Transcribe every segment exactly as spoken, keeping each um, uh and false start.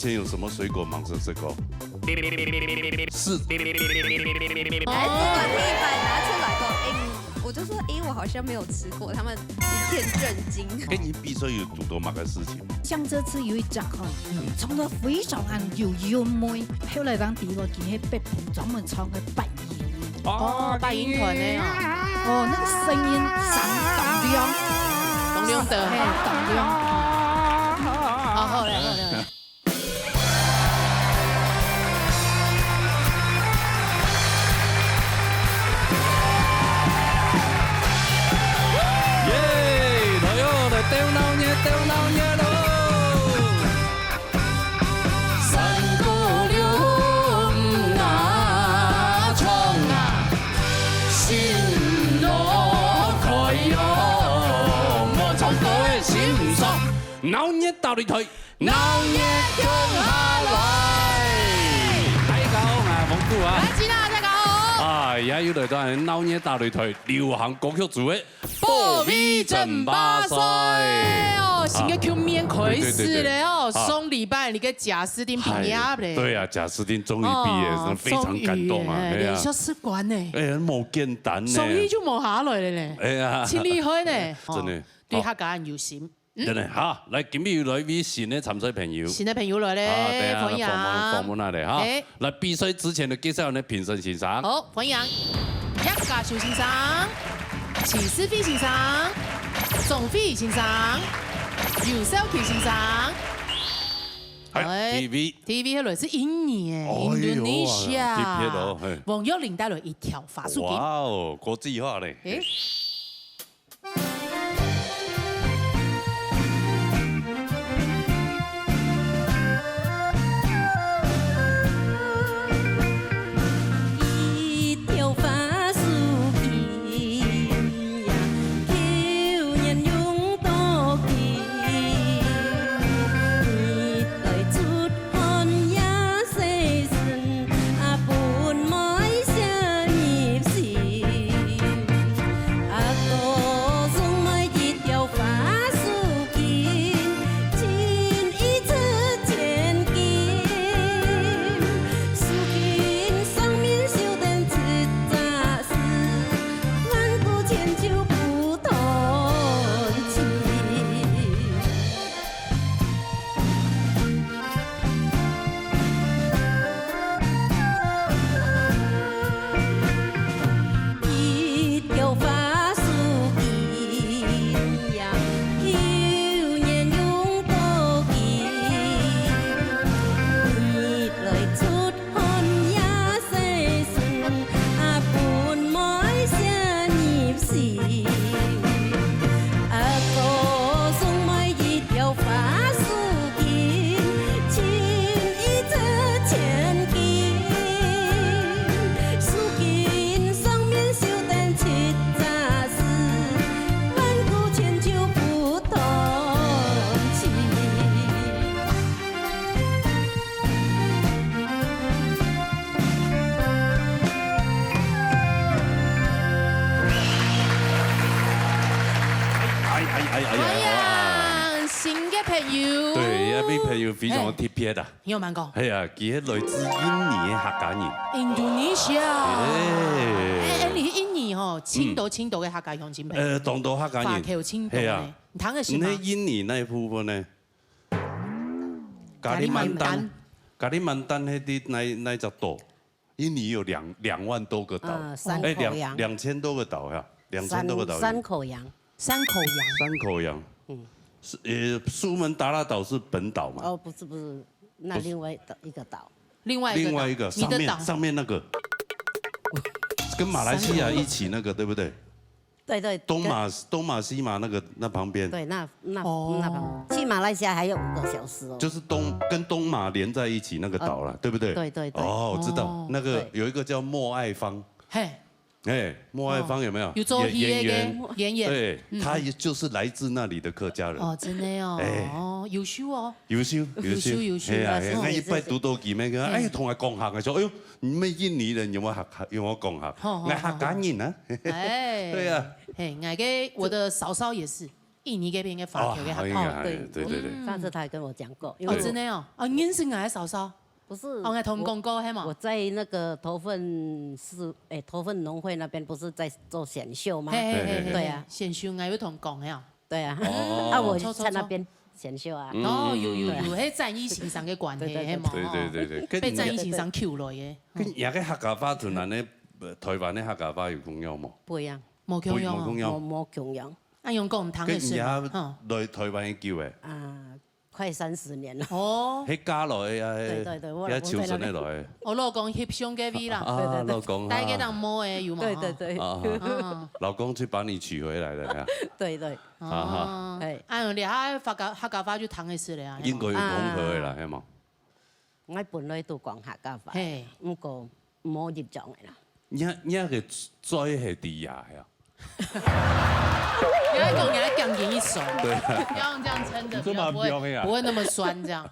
天有什么水果蛮好吃个？是。来，这个地板拿出来过，哎，我就说，哎，我好像没有吃过，他们一片震惊。跟你比赛有堵到么个事情？像这次有一只吼，唱得非常好，有韻味，后来人提我去迄北部专门唱个八音。哦，八音团的哦。哦，那个声音响当亮，当亮的。嘿，当亮。好，好嘞，好嘞，好嘞。耶，来哟，来鬥鬧熱，鬥鬧熱咯！ 鬧熱大擂台，鬧熱共下來。大家好，𠊎係蒙古啊。大家好，大家好。哎呀，又來到鬧熱大擂台，流行歌曲組的保衛戰吧賽。哦，新个局面開始了哦。啊，對，對，對，對。啊。上禮拜你个賈斯汀畢業了。哎，對啊，賈斯汀終於畢業，哦，真的非常感動啊。終於，哎，哎呀。連續四關呢。哎呀，無簡單呢。終於就無下來了呢。哎呀。真厲害呢。真的。哦，對，好。客家人有心。 嗯。真的，好，來，今日又來一位新的參賽朋友。新的朋友來咧，啊，等一下，歡迎。訪問，訪問下咧，哈。哎。來，比賽之前就介紹你的評審先生。好，歡迎葉家修先生、徐思菲先生、鍾菲先生、游少奇先生。哎，哎，第一位。第一位係來自印尼誒，哎喲，Indonesia。啊，特別哦，嘿。王玉玲帶來一條花束。哇哦，國際化咧。哎。 一條花束緊呀，舊年用到今，你來出 寒夜細聲，啊，分妹寫入心。啊，歌頌妹一條花束緊，情意出千金。如今雙面繡等七隻字，萬古千秋不斷情。 一條花束緊呀，舊年用到今，你來出 寒夜細聲，啊，分妹寫入心。啊，歌頌妹一條花束緊，情意值千金。如今雙面繡等七隻字，萬古千秋不斷情。 哎，哎，哎，哎呀，哇。歡迎新个朋友。對，這位朋友非常个特別啊。嘿，有蠻講。係啊，佢係來自印尼个客家人。Indonesia。哎。哎，哎，你印尼吼，盡多，嗯。盡多个客家鄉親朋友。呃，當多客家人。華僑盡多呢。係啊。你聽个係嗎？你在印尼那一部分呢？ Kalimantan。Kalimantan。Kalimantan係在哪，哪一隻島？印尼有兩，兩萬多個島。啊，山口洋。哎，兩，兩千多個島呀，兩千多個島嶼。山，山口洋。山口洋。山口洋。嗯。是，呃，蘇門答臘島是本島嘛？哦，不是，不是，那另外一個島。不是。另外一個島，另外一個，你的島。上面，上面那個，跟馬來西亞一起那個，山口洋。對不對？ 對，對，東馬，跟東馬西馬那個，那旁邊。對，那，那，哦。那旁邊。去馬來西亞還有五個小時哦。就是東，跟東馬連在一起那個島了，啊，對不對？對，對，對。哦，我知道，哦。那個有一個叫莫愛芳。對。嘿。哎，莫愛芳有沒有？哦。有做戲的演，演員。演員。對，嗯。他也就是來自那裡的客家人。哦，真的哦。哎。哦，優秀哦。 優秀，優秀。優秀，優秀。係啊，係啊，哦。𠊎一擺堵到佢，𠊎講，嗯。哎，同𠊎講客，𠊎說，哎喲，你們印尼人有沒有客，有沒有講客？好，好，𠊎客家人啊。好，好。哎。對啊。嘿，𠊎个，我的嫂嫂也是。印尼該片个華僑个客家。哦，對對對。上次他還跟我講過，因為我，真个哦，哦，認識𠊎个嫂嫂。不是，哦，𠊎同你講過，係無？我在那個頭份市，哎，頭份農會那邊不是在做選秀嗎？嘿嘿嘿嘿，對啊。選秀𠊎有同你講个哦。對啊，哦。啊，我在那邊選秀啊。哦，有有有，係展翼先生个關係，係無？對對對對，被展翼先生救落个。 該若个客家話同咱个台灣个客家話有共樣無？不一樣，無共樣啊。無無共樣。啊，用講毋通个時嘛，吼。來台灣幾久誒？啊，快三十年了。哦，係嫁來个啊，對對對，我老公在那邊。也求神个來。我老公翕相个位啦。啊，老公。戴个當帽个有無？對對對。啊，老公去把你娶回來了呀。對對。啊哈。哎，哎，你還客家客家話就聽个識了啊。應該有融合个啦，係無？ 𠊎本來都講客家話，嘿，毋過無入場个啦。你你个嘴係低壓呀？你愛講，你愛講緊一手，對，不要用這樣撐着，你這麼不要不會標呀不會那麼酸這樣。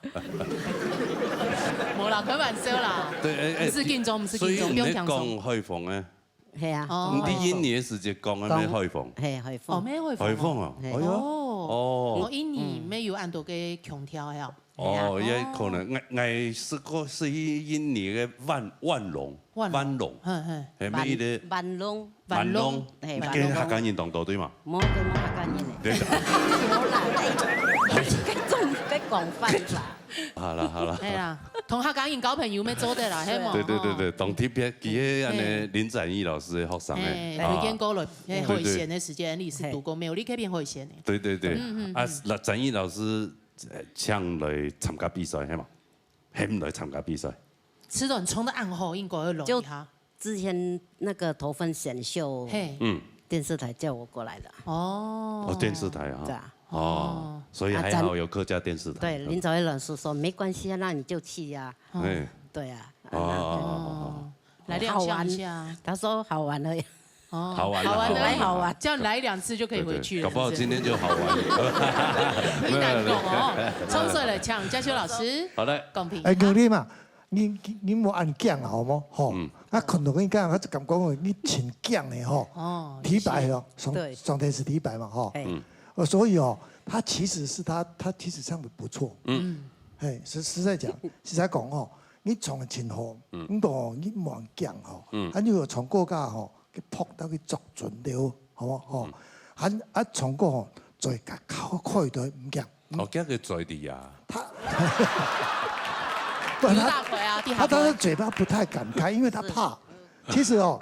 無啦，開玩笑啦。對，哎哎，不是緊張，不是緊張，所以你不用緊張。講海豐誒，係啊，你在印尼个時節講个咩海豐？係海豐，哦，咩海豐？海豐啊，哎喲，哦，哦印尼沒有恁多个腔調呀。哦，也可能，𠊎𠊎識過識去印尼个萬萬隆，萬隆，嗯嗯，係咩个？萬隆，萬隆，係跟客家人當多對嘛？無跟客家人對。無啦，該種該講法啦。好了好了。係啦，同客家人交朋友乜做得啦，係無？對對對對，當特別，佢个恁呢林展翼老師个學生哎，誒，推薦過了，哎，對海鮮个時間，你是讀過沒有？你可以變海鮮誒。對對對，啊，林展翼老師請來參加比賽係嘛？喊來參加比賽，吃的很衝的暗號應該會來就哈。之前那個頭份選秀，嘿，嗯，電視台叫我過來的。哦，哦，電視台哈，對啊，哦，所以還好有客家電視台，對，林展翼老師說沒關係啊，那你就去呀。哎，對啊，哦哦哦哦。來亮相一下。他說好玩而已。哦，好玩了好玩的，好玩好玩這樣來兩次就可以回去了。對對，搞不好今天就好玩了。你難講哦，衝出來搶，嘉修老師，好的，公平。哎，我你嘛，你你你莫恁驚啊，好無？吼嗯，啊，看到你講，我就感覺你真驚的吼。哦，第一擺哦，上對上電視第一擺嘛，吼。哎，呃，所以哦，他其實是他他其實唱的不錯。嗯，嘿，實實在講，實在講吼，你唱的真好，嗯你講你莫驚吼，嗯啊，你有唱歌噶吼，去拍到去作準了，好無？吼，啊啊，唱歌吼，嘴較開開的，毋驚。哦，這個嘴的呀，他，不，刘他大奎啊，第他他的三嘴巴不太敢開，因為他怕。其實哦，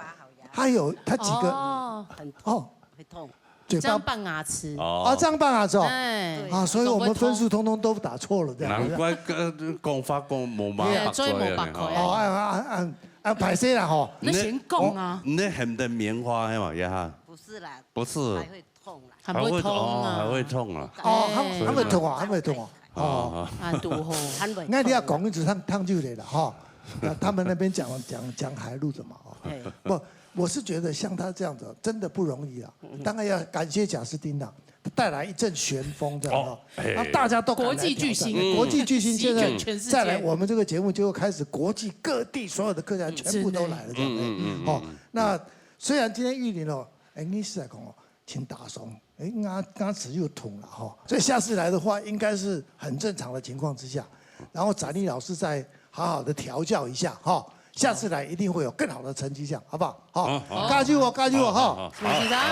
他有他幾個哦，哦，會痛。嘴巴這樣絆牙齒。哦，這樣辦啊，是哦。哎，啊，所以我們分數通通都打錯了，這樣。難怪呃講話講無嘛哎，白所以無白開嘴呢。哦，啊啊啊啊，歹勢啦吼。那先講啊，你你喊的棉花係嘛？也哈，不是啦，不是，還會痛啦。還會痛哦，還會啊，痛啊。哦，還哎還會痛啊，還會痛啊。哦，啊，啊，堵喉。還會痛。那你要講一直燙燙就來了哈。那他們那邊講講講海陸的嘛，哦。哎，不，我是覺得像他這樣子真的不容易啊。當然要感謝賈斯汀啊，他帶來一陣旋風這樣哦啊，哎那大家都敢來國際巨星挑戰國際巨星現在席捲全世界再來我們這個節目就會開始國際各地所有的客家全部都來了這樣。嗯嗯嗯嗯哦，那雖然今天玉林哦，哎，你是來講哦，請打爽，哎，牙牙齒又痛了哈，所以下次來的話應該是很正常的情況之下，然後展翼老師再好好的調教一下哈，下次來一定會有更好的成績，這樣好不好？好，好好加油哦，加油哦哈。好好是的好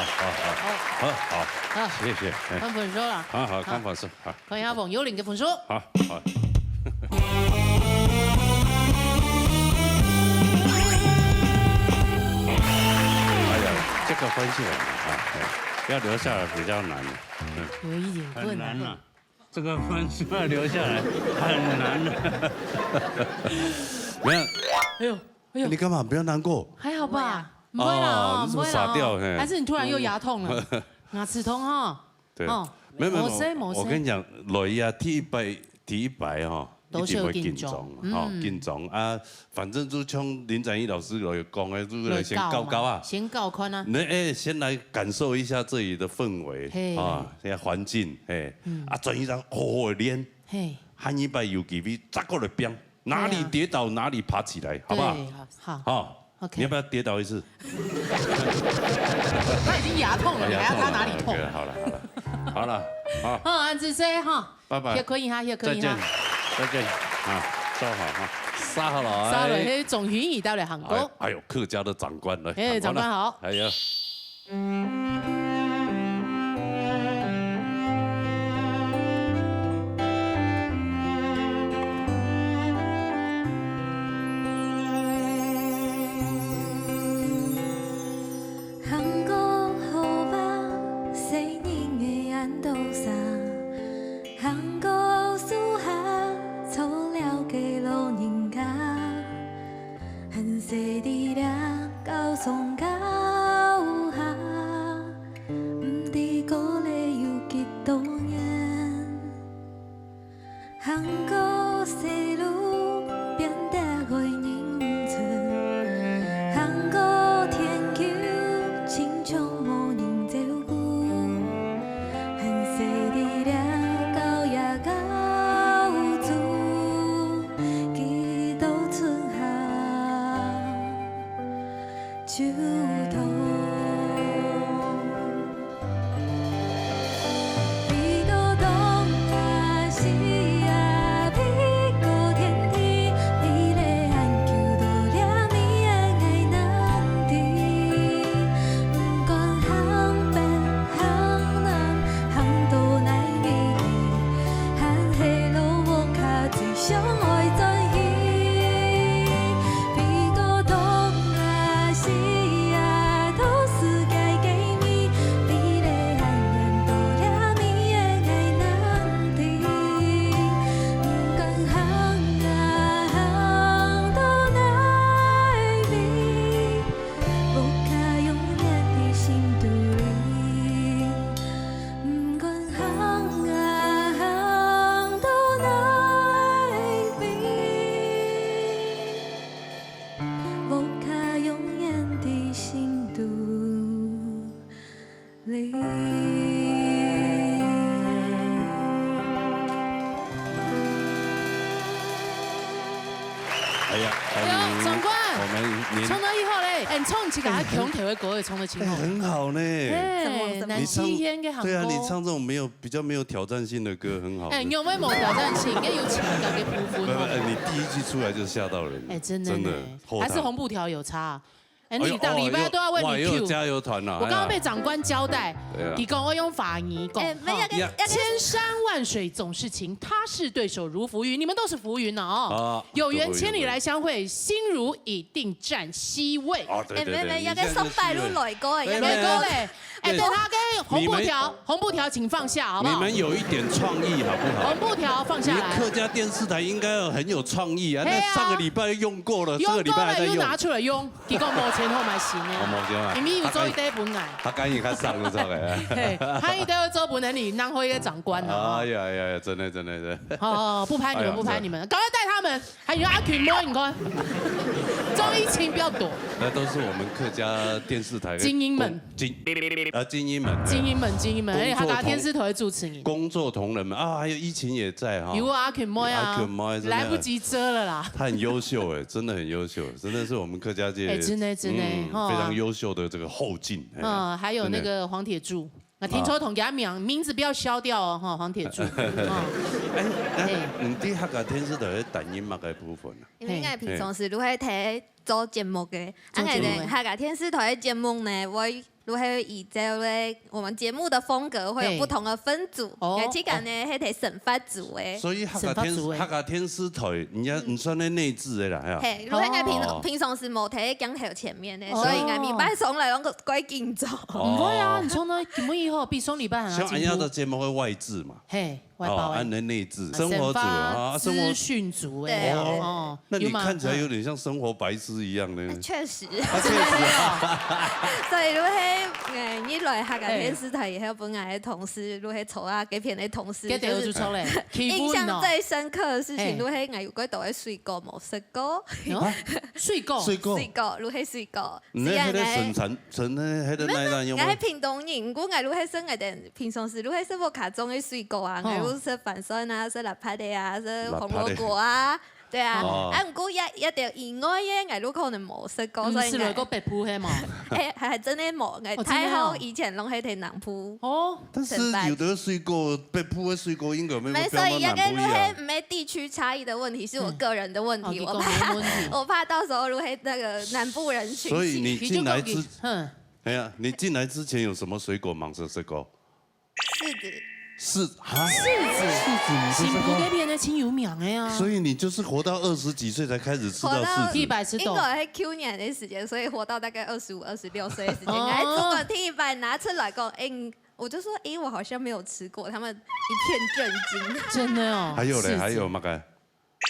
好好好，謝謝。哎看分數啦，好好看法是好，看一下網友領的分數。好好。哎呀，這個分數啊，哎要留下來比較難，嗯，有一點很困難。難啊。這個分數要留下來很難的。沒有，哎呦，哎呦，你幹嘛？不要難過。還好吧？不會啊不會啦，哦，你怎麼不會啦，傻掉嘿還是你突然又牙痛了？牙齒痛哈？對，哦，沒有沒有，沒事沒事我跟你講，來呀，第一擺第一擺哈，都是有一定會緊張，緊張哈，嗯緊張啊。反正就像林展翼老師來講的，就來先搞搞啊。先搞看啊。那哎，先來感受一下這裡的氛圍嘿啊，這環境，嘿，啊，轉一張好好的練，嘿，下一擺有機會再過來拼，哪裡跌倒哪裡爬起來，好不好？對，好，好， OK 你要不要跌倒一次？他已經牙痛了，你還要他哪裡痛？好了好了，好了，好，好，恁仔細哈，拜拜。歇睏一下，歇睏一下。再见，再见，啊，坐好哈，煞好了，煞好了，哎，嘿，總經理到了韓國。哎，哎呦，客家的長官來，哎，長官好。哎呀。 行過河壩，細人个恁多沙，行過樹下，坐了个老人家，還細在這高山高下，毋知過了有幾多年。 行過細路，變得愛認真。行過田坵，親像無人照顧。還細在這高野高處，幾多春夏。 就痛。飛過東啊西啊，飛過天地，飛了恁久到這暝个𠊎難知。毋管行北行南，行到哪位去，還係老屋下最想愛轉去。 飛過東啊西啊，到世界各位，飛了恁遠到這暝个𠊎難知。毋管行啊行到哪位，屋下永遠在心肚裡。 毋管行啊行到哪位，屋下永遠在心肚裡。 哎呀，哎呦，長官，我們年唱到以後咧，哎，你唱自家鄉土个歌，唱得真好。哎，很好呢。哎，什麼，什麼？南七縣个行歌。你唱，對啊，你唱這種沒有，比較沒有挑戰性的歌，很好的。哎，你有沒有挑戰性？應該有情感的部分哦。不，不，哎，你第一句出來就嚇到人了。哎，真的呢。真的，後台。還是紅布條有差。 哎，哎呦，你逐禮拜都要為你cue。哦，又，哇，又有加油團了，我剛剛被長官交代，哎呀。佢講我用華語講，哎，沒有，哈，要，要，千山萬水總是情，他是對手如浮雲，你們都是浮雲了哦。啊，有緣千里來相會，心如已定佔C位。啊，對，對，對，哎，沒，沒，你現在是C位。要跟上擺路來過，哎，要跟，來過嘞。哎，對。等下跟紅布條，你們，紅布條請放下，好不好？你們有一點創意，好不好？紅布條放下來。你們客家電視台應該要很有創意啊，對啊。那上個禮拜用過了，這個禮拜還在用。用過了，又拿出來用。 結果無錢好買新个。哦，無錢啊。因為有做一堆本來。他敢，他敢，他敢，他敢。嘿，他一定要做本來，你拿回一個長官啊。哎呀，哎呀，哎呀，真的，真的，真的。哦，不拍你們，哎呀，不拍你們，趕快帶他們。還有阿群妹，你看，綜藝情不要躲。那都是我們客家電視台的精英們。精，呃，精英們，對。精英們，精英們，工作同，而且客家電視台的主持人。工作同仁們啊，還有一群也在哈。有啊，阿群妹啊，阿群妹真的來不及遮了啦。他很優秀哎，真的很優秀。 真的是我們客家界，哎，真的，真的，嗯，吼。非常優秀的這個後進，哎，嗯，還有那個黃鐵柱，真的。那聽說同佢名，名字不要消掉哦，吼，黃鐵柱，吼。哎，那，哎。你在客家電視台擔任麼个部分啊？因為𠊎平常時都會在做節目个，做節目个。啊，客家電視台个節目呢，𠊎 就係依照咧，我們節目的風格會有不同的分組。嘿。哦。𠊎自家呢，哦。係在生活組个。所以客家電，生活組个。客家電視台，人家，嗯，你算係內製个啦，係啊。嘿，因為𠊎平，哦。平常時無在鏡頭前面个，哦。所以𠊎每擺上來，𠊎都怪緊張。哦。毋會啊，你上到節目以後，比上禮拜還要進步。像恁樣的節目會外製嘛。嘿。 外包的。哦，恁樣內製，生活組啊，生活，生活資訊組的，對。哦，哦，那你看起來有點像生活白痴一樣呢。有嗎？確實。啊，確實啊。所以就係，哎，一來客家電視台以後，本來个同事，就係坐啊，該片个同事，該就係就錯咧，欺負你哦。印象最深刻的事情，嘿。就係𠊎有幾多个水果無食過。啊？水果？水果？水果，就係水果。你那還在生產，生那還在那一段有嗎？𠊎係屏東人，毋過𠊎就係食𠊎等 平常時就係食屋下種个水果啊，吼。𠊎就食番薯啊，食辣白个啊，食紅蘿蔔啊，對啊，哦。啊，毋過一，一條以外个，𠊎都可能無食過，毋係來過北部係無？所以應該，欸，還，還真的無，𠊎哦，真的哦。大學以前攏係在南部。哦。但是有的水果，北部的水果應該沒有沒，所以那個南部一樣。那個係毋係地區差異的問題，是我個人的問題，嗯。哦，我怕，你個人的問題。我怕到時候就會那個南部人群起。所以你進來之，其實講，嗯。哎呀，你進來之前有什麼水果吂食過？ 柿子。柿，啊？柿子。柿子你吃過？新埔該片个真有名个啊。所以你就是活到二十幾歲才開始吃到柿子？活到，第一擺食到。應該係舊年个時間，所以活到大概二十五、二十六歲个時間，哦。還出國第一擺拿出來講，欸，我就說，欸，我好像沒有吃過，他們一片震驚。真的哦，還有嘞，柿子。還有麼个？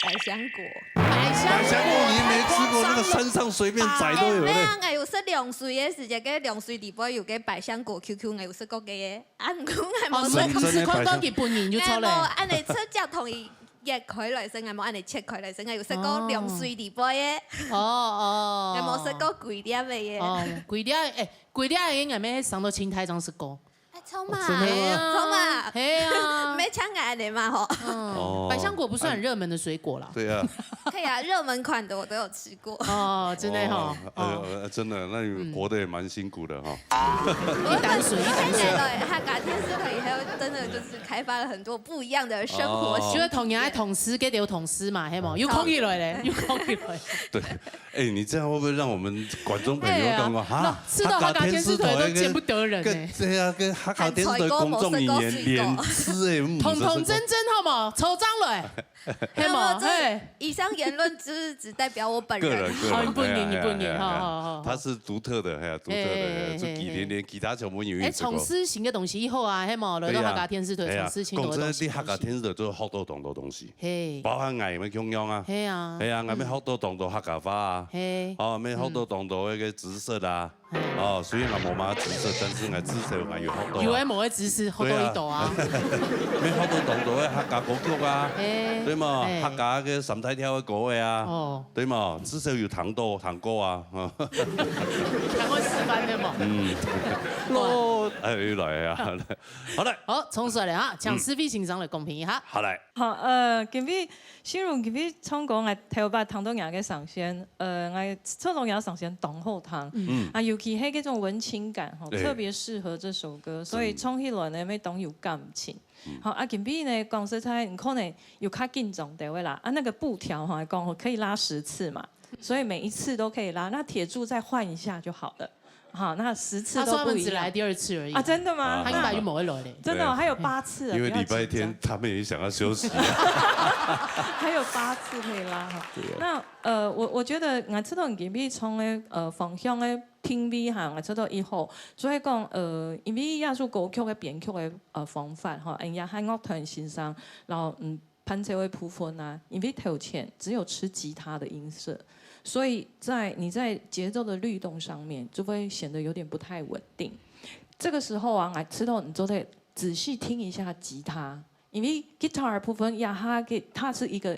百香果。百香果，百香果你沒吃過，那個山上隨便摘都有嘞。欸，無啊，𠊎有食涼水个時節，該涼水裡背有該百香果QQ，𠊎有食過个耶。啊，毋過𠊎無食。哦，你毋係看到佢本人就著咧。𠊎無恁樣直接同佢挖開來食，𠊎無恁樣切開來食，𠊎有食過涼水裡背个。哦，哦。𠊎無食過規粒个耶。哦，規粒，欸，規粒个應該愛上到清大正食過。 哎，著嘛，哦，真的嗎？著嘛。係啊。毋係像𠊎恁樣嘛吼。嗯，哦。百香果不算很熱門的水果啦。對啊。可以啊，熱門款的我都有吃過。哦，真的吼。哦，哎呦，哦。呃，真的，那你們活得也蠻辛苦的哈。嗯。一擔水，一擔水。對，客家電視台以後真的就是開發了很多不一樣的生活習慣。哦。就係同樣个同事，該兜同事嘛，係無？又講起來咧，又講起來。對。 哎，你這樣會不會讓我們觀眾朋友感覺，哎呀，哈，那吃到客家電視台都見不得人欸。客家電視台跟，對啊，跟客家電視台工作人員連吃欸，嗯，統統整整好無？抽獎來，係無？那麼這嘿。以上言論只，只代表我本人。個人，個人，哦，你本人，哎呀，你本人，哎呀，哎呀，好，好，好，好。他是獨特的，哎呀，獨特的，嘿，嘿，嘿，就幾年連其他小朋友也吃過。哎，從事新个東西以後啊，係無？來到客家電視台，對呀，從事新个東西。哎呀，講真的，你客家電視台都有學到當多東西。 嘿。包含𠊎也沒共樣啊。嘿啊。嘿啊，𠊎也學到當多客家話啊。嘿。哦，也學到當多那個知識啊。嘿。哦，雖然𠊎無麼知識，但是𠊎至少𠊎有學到啊。有欸，無个知識，學到一道啊。對啊。也學到當多个客家歌曲啊。嘿。對嘛？嘿。客家个三大調个歌个啊。哦。對嘛？至少有聽到，聽過啊。聽過示範个嘛。嗯。咯，哎，又來啊。好了。好，重說了啊，請思維先生來公平一下。好來。 好，呃，今晡日，心如今晡日唱歌，𠊎頭擺聽到若个聲線，呃，𠊎唱到若个聲線當好聽。嗯。啊，尤其係該種文青感，吼，欸。特別適合這首歌，所以唱起來呢，乜當有感情。嗯。好，啊，今晡日呢，講實在，你可能有較緊張兜仔啦，啊，那個布條，吼，講可以拉十次嘛，所以每一次都可以拉，那鐵柱再換一下就好了。 好，那十次都不一樣。他說他們只來第二次而已。啊，真的嗎？啊。他一般就無會來咧。真的哦，對。還有八次啊，因為禮拜天不要緊張。他們也想要休息。還有八次可以拉哈。對啊。那，呃，我，我覺得𠊎知道你今晡日唱个，呃，方向个定位哈，𠊎知道以後，所以講，呃，因為這首歌曲个編曲个，呃，方法哈，嗯，也係樂團先生，然後，嗯， 伴奏个部分啊，因為頭前只有吃吉他的音色，所以在，你在節奏的律動上面就會顯得有點不太穩定。這個時候啊，𠊎知道你做得仔細聽一下吉他，因為吉他的部分呀，它給，它是一個，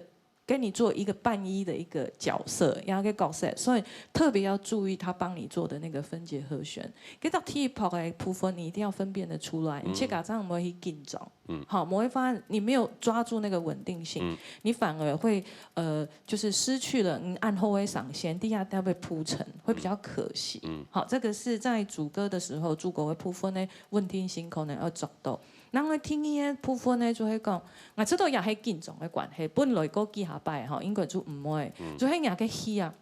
給你做一個伴一的一個角色，一個角色，所以特別要注意他幫你做的那個分解和弦。這隻第一拍的部分，你一定要分辨得出來，嗯。你自家正毋會去緊張。 嗯。好，無會發現你沒有抓住那個穩定性，嗯。你反而會，呃，就是失去了，嗯，恁好个聲線，底下才會鋪陳，會比較可惜。嗯。好，這個是在主歌的時候，主歌个部分呢，穩定性可能要找到。然後第二个部分呢，就會講，𠊎知道也係緊張个關係，本來過幾下擺吼，應該就毋會，嗯。就係若个氣啊，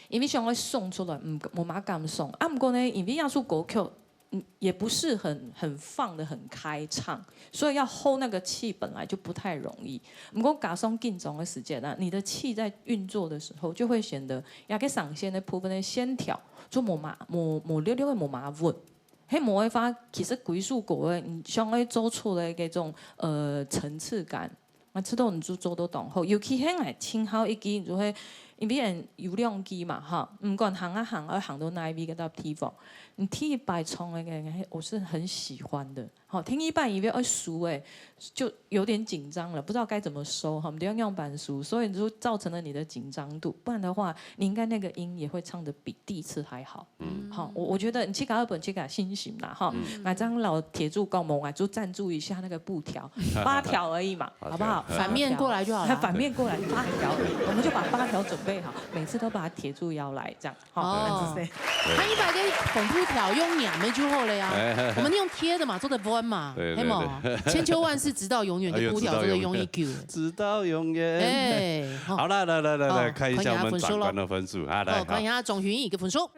因為想愛送出來，嗯，無麼敢送。啊，毋過呢，因為這首歌曲，嗯，也不是很，很放得很開唱，所以要hold那個氣本來就不太容易。毋過加上緊張个時節啊，你的氣在運作的時候，就會顯得這個聲線个部分个線條就無麼，無，無溜溜个，無麼穩。係無个話，其實歸首歌个，你想愛做出來个這種，呃，層次感， 𠊎知道你就做到當好，尤其係𠊎聽好一句，就係因為有兩支嘛，哈，毋管行啊行，愛行到哪一位个地方，你第一擺唱个，我是很喜歡的。吼，第二擺因為愛輸誒，就有點緊張了，不知道該怎麼收，哈，你就要樣板輸，所以就造成了你的緊張度。不然的話，你應該那個音也會唱得比第一次還好。嗯，好，我我覺得你自家愛分自家信心啦，哈。嗯，𠊎正摎鐵柱講，𠊎就贊助一下那個布條，八條而已嘛，好不好？反面過來就好了。反面過來八條，我們就把八條準備好，每次都把鐵柱邀來，這樣。 好，哦，恁仔細。他一般个紅布條用黏的就好了呀。哎，哎，哎。我們用貼的嘛，做得彎嘛，對，對，係無？對。千秋萬世，直到永遠的布條，哎喲，做得用一久。直到永遠。哎，好。好了，來來來來，好，看一下我們長官的分數啊，來，好，看一下鍾雲怡个分數。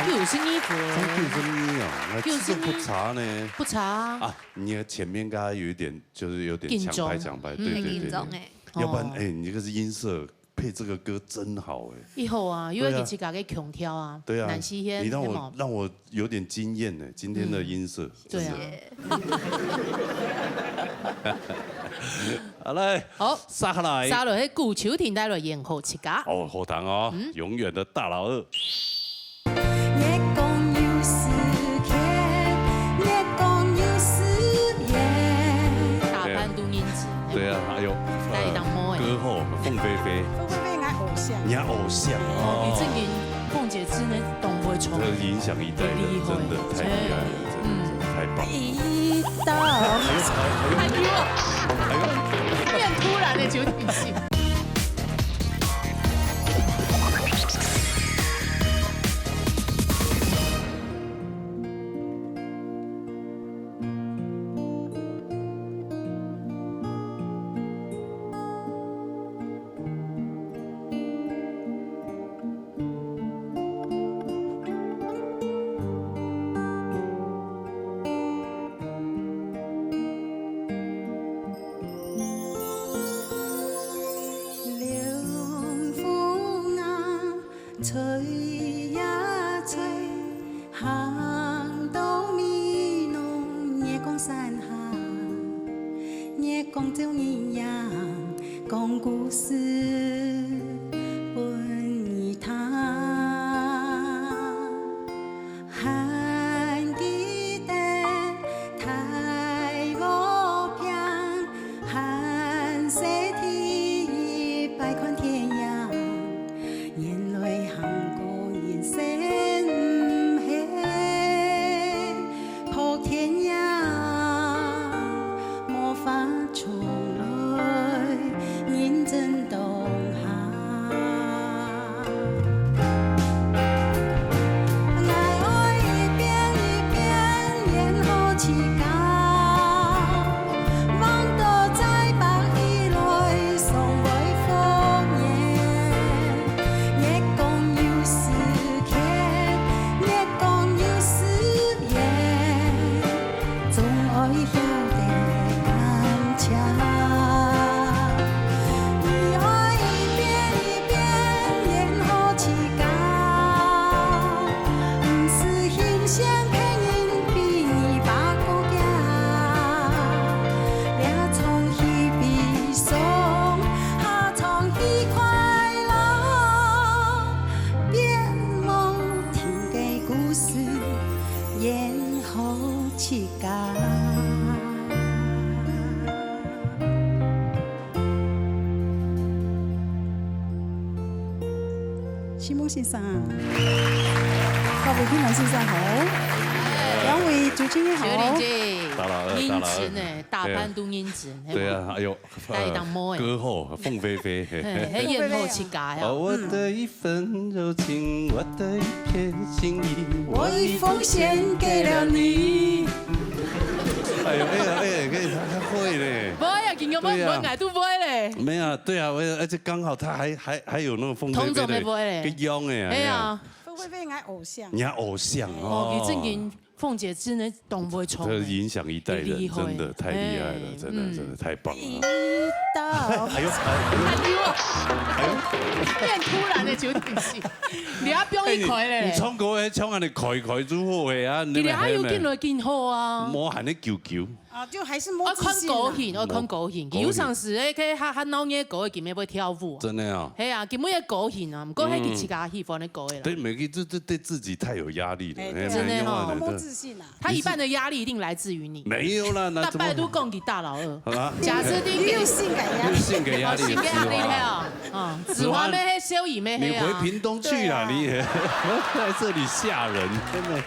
九十二分。九十二哦，那其實不差呢。不差啊。啊， 你的前面剛剛有一點，就是有點搶拍搶拍，緊張。對，對，對，對。很緊張欸。要不然，哦。欸，你這個是音色配這個歌真好欸。以後啊，又要給自家个強調啊，對啊。對啊，南西天，你讓我，係無？讓我有點驚豔欸，今天的音色，嗯。對啊。真的。好，來，好，續下來。續落去古秋婷帶來《緣好自家》。哦，好聽哦，嗯。永遠的大老二。 月光有時缺，月光有時圓。大半都認識。對啊，哎喲，大一檔妹欸。歌后凤飛飛，鳳飛飛，𠊎偶像。你偶像哦。哦，你正經，鳳姐真的當會唱。這影響一代的，厲害。真的太厲害了，真的，嗯。真的太棒了。一道。哎呦，哎呦，哎呦。太突然了，九鼎新。 涼風啊，吹呀吹，行到美濃月光山下，月光照人影，講故事分你聽。 還記得大和坪，還細第一擺看電影，原來行過人生毋係撲電影，無法重來，認真當下。 𠊎愛一遍一遍緣好自家，望到再白起來尚會復原。月光有時缺，月光有時圓， 總愛曉得感謝。你愛一遍一遍緣好自家，毋使欣賞別人比你爸過遽。這場戲悲傷，下場戲快樂，別無停个故事，緣好自家。 徐夢先生，各位聽眾先生好，兩位主持人好。小玲姐，大老二，大老二。認真欸，大半都認真，對啊，係無？哎喲，大一檔妹欸。歌后凤飛飛，嘿。嘿，係緣好自家呀。哦，我的一 份柔情，我的一片心意，我已奉獻給了你。哎喲，哎呀，哎呀，哎呀，他，他會呢。無呀，今日我，對呀。我，𠊎都會咧。沒有啊，對啊，我，而且剛好他還，還，還有那個鳳飛飛的同種的會咧。个樣欸，哎呀。鳳飛飛，𠊎偶像。你偶像哦。哦，佢正經 鳳姐真的當會唱欸。這影響一代人，厲害。真的太厲害了，哎，真的，嗯。真的太棒了。一到。哎呦，哎呦，哎呦，變突然的九點四，你要不用一開嘞。你唱歌會唱恁樣開開就好个啊，你今日還有進來更好啊。無喊你久久。啊，就還是無自信啊。愛看歌型，愛看歌型。有常時，哎，可以哈哈鬧熱歌，今日會跳舞。真的啊。係啊，今日个歌型啊，毋過係佢自家喜歡个歌个啦。對，每个这这对自己太有压力了，哎哎真的哦没有啊莫自信啊。他一半的壓力一定來自於你。没有啦，那大怎么拜都供給大老二。啊？假設定你有性感壓力。有性格压力，性格壓力子华了啊，子华妹黑，秀姨妹你黑啊。回屏东去啦，对啊你也在这里吓人，真的。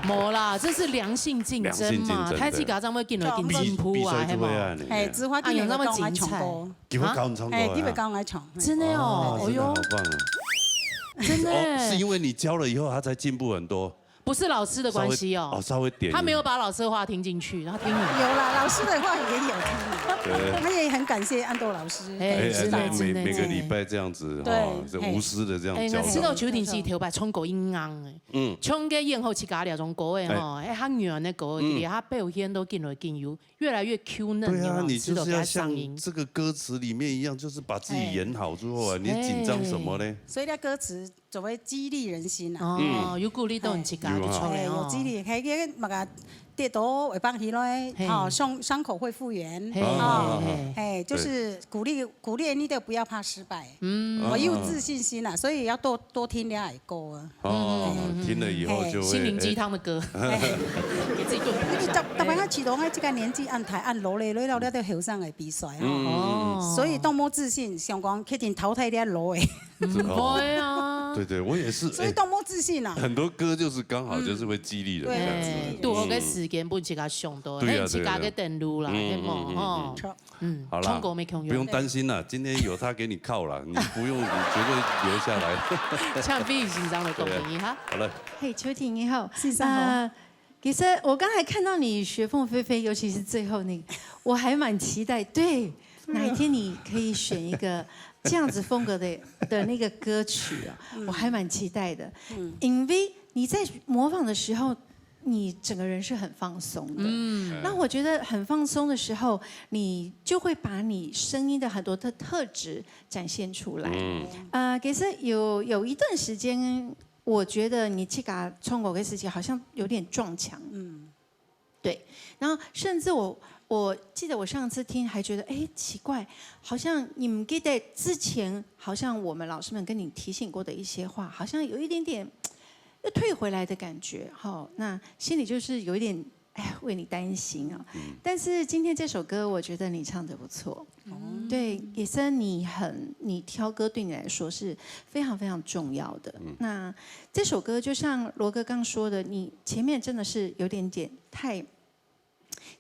没啦，这是良性競爭嘛，良性競爭太自家正會見到競爭比鋪啊，赛就会啊，你哎，子华今日有講愛唱歌。你会教唱歌啊啊？哎，你會教我唱，真的哦，哎呦真的好，棒啊！真的哦，是因为你教了以后，他才进步很多。不是老師的關係哦，稍微哦，稍微点一下。他沒有把老師的話聽進去，他聽你。有啦，老師的話也有聽，对，他也很感謝安豆老師。哎哎，真的哎每真的每个礼拜这样子对哈，是嘿无私的这样哎，交流。那石頭秋天是頭擺唱歌音樂哎，嗯，唱个演好自家這種歌哎吼，哎，較軟个歌，嗯佢較表現到緊來緊有，越來越Q嫩，对啊，有沒有你就是要像石頭家嗓音。这个歌词里面一样，就是把自己演好之后啊，你紧张什么呢？所以呢，歌詞就會激勵人心啊。哦，有鼓勵到你自家就出來哎，有哦。激勵，還有那個跌倒會放起來，嘿哈，傷傷口會復原，嘿哈嘿，哎，就是鼓勵鼓勵你的不要怕失敗，嗯，我有自信心啦，所以要多多聽戀愛歌啊。哦，听了以后就会心靈雞汤的歌，給自己燉補一下。因為大大家始終在這個年紀恁大恁老咧，你老了都後生个比賽哈，哦，所以當無自信，想講決定淘汰這老个。不會啊。对对，我也是。所以當無自信啊。很多歌就是刚好就是会激励人这样子。哎，拄好个時間分自家上到，對啊嘿，自家个登錄啦，對啊嘿無吼。錯。嗯，好啦，唱歌没共樣，不用担心啦，今天有他给你靠了，你不用，你绝对留下来。像毕先生的公平一下。好了，嘿，秋婷你好。先生好呃，其实我刚才看到你学凤飞飞，尤其是最后那个，我还蛮期待。对，哪一天你可以选一个这样子风格的的那个歌曲啊？我还蛮期待的，因为你在模仿的时候，你整个人是很放松的。嗯，那我觉得很放松的时候，你就会把你声音的很多的特质展现出来。嗯，呃，其实有有一段时间，我觉得你自家唱歌的时期好像有点撞墙。嗯，对。然后甚至我我记得我上次听还觉得，哎，奇怪，好像你们记得之前，好像我们老师们跟你提醒过的一些话，好像有一点点又退回来的感觉。哈，那心里就是有一点，哎呀，为你担心啊。但是今天这首歌，我觉得你唱得不错。对，也是你很，你挑歌对你来说是非常非常重要的。那这首歌就像罗哥刚说的，你前面真的是有点点太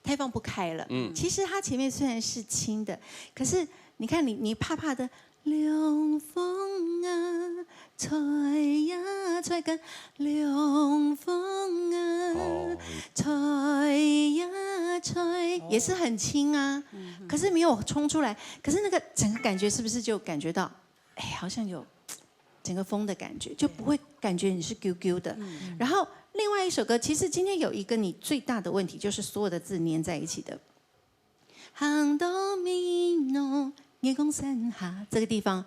太放不开了。嗯，其实它前面虽然是轻的，可是你看你你怕怕的。凉风啊，吹呀吹，跟凉风啊，哦吹呀吹，也是很轻啊，可是没有冲出来。可是那个整个感觉是不是就感觉到，哎，好像有整个风的感觉，就不会感觉你是啾啾的。然后另外一首歌，其实今天有一个你最大的问题，就是所有的字粘在一起的。行到美濃月光山下这个地方，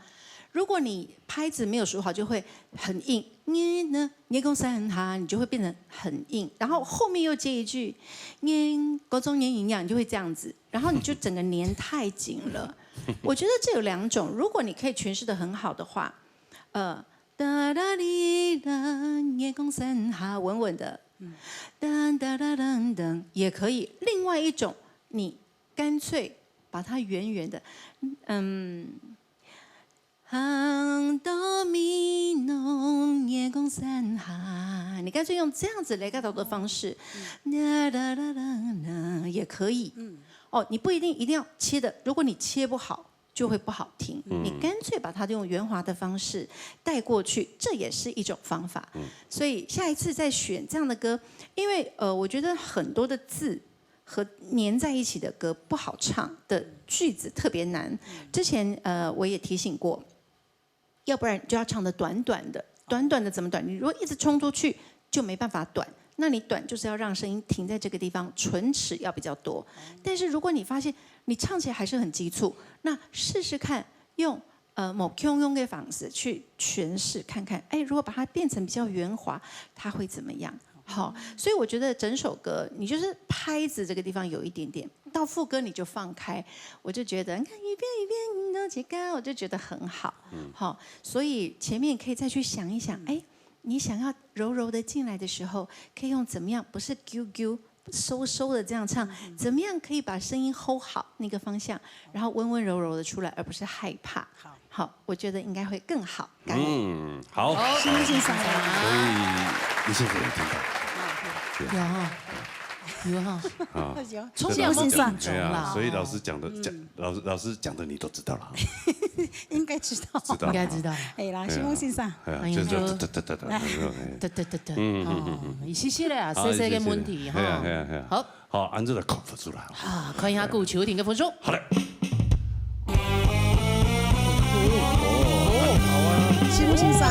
如果你拍子没有数好，就会很硬。月呢，月光山下，你就会变得很硬，然后后面又接一句，年各种年营养，你就会这样子，然后你就整个粘太紧了。我觉得这有两种，如果你可以诠释的很好的话，呃，哒啦哩啦，月光山下，稳稳的，哒哒啦噔噔，也可以。另外一种，你干脆把它圆圆的，嗯，行到美浓月光山下，你干脆用这样子雷嘎头的方式，哒哒哒哒哒，也可以。哦，你不一定一定要切的，如果你切不好，就会不好听。你干脆把它用圆滑的方式带过去，这也是一种方法。所以下一次再选这样的歌，因为呃，我觉得很多的字和粘在一起的歌不好唱的句子特别难。之前呃，我也提醒过，要不然就要唱的短短的，短短的怎么短？你如果一直冲出去，就没办法短。那你短就是要让声音停在这个地方，唇齿要比较多。但是如果你发现你唱起来还是很急促，那试试看用，呃，某共样的方式去诠释看看，哎，如果把它变成比较圆滑，它会怎么样？好，所以我觉得整首歌你就是拍子这个地方有一点点，到副歌你就放开，我就觉得你看一遍一遍你都结高，我就觉得很好。好，所以前面可以再去想一想，哎，你想要柔柔的进来的时候，可以用怎么样？不是啾啾，收收的这样唱，怎么样可以把声音 hold 好那个方向，然后温温柔柔的出来，而不是害怕。好，好，我觉得应该会更好。感恩。嗯，好，新木先生，所以你现在有听到，有哈，有哈，啊，有，冲新木先生，对啊，所以老师讲的讲，老师老师讲的你都知道了，应该知道，知道应该知道。哎啦，新木先生，哎呀，哎呀就是这这这这这，对对对对，嗯嗯嗯哦，一些些啦，好细细个问题谢谢哎呀哈哎呀哎呀。好，好，按这个 cover 出来，啊，看一下顾秋婷个分数。好嘞，新木先生，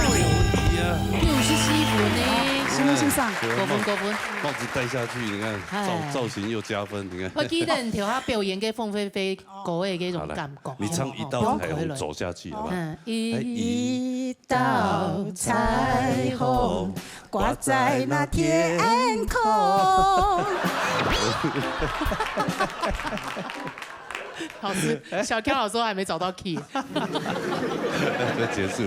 六十四分呢，新木先生，高分高分。帽子戴下去，你看哎造造型又加分，你看。我记得你头下表演个凤飞飞歌的那种感觉，你唱一道彩虹走下去，好不好？嗯，哎，一一道彩虹挂在那天空。老师，小刚老师还没找到 key，就结束。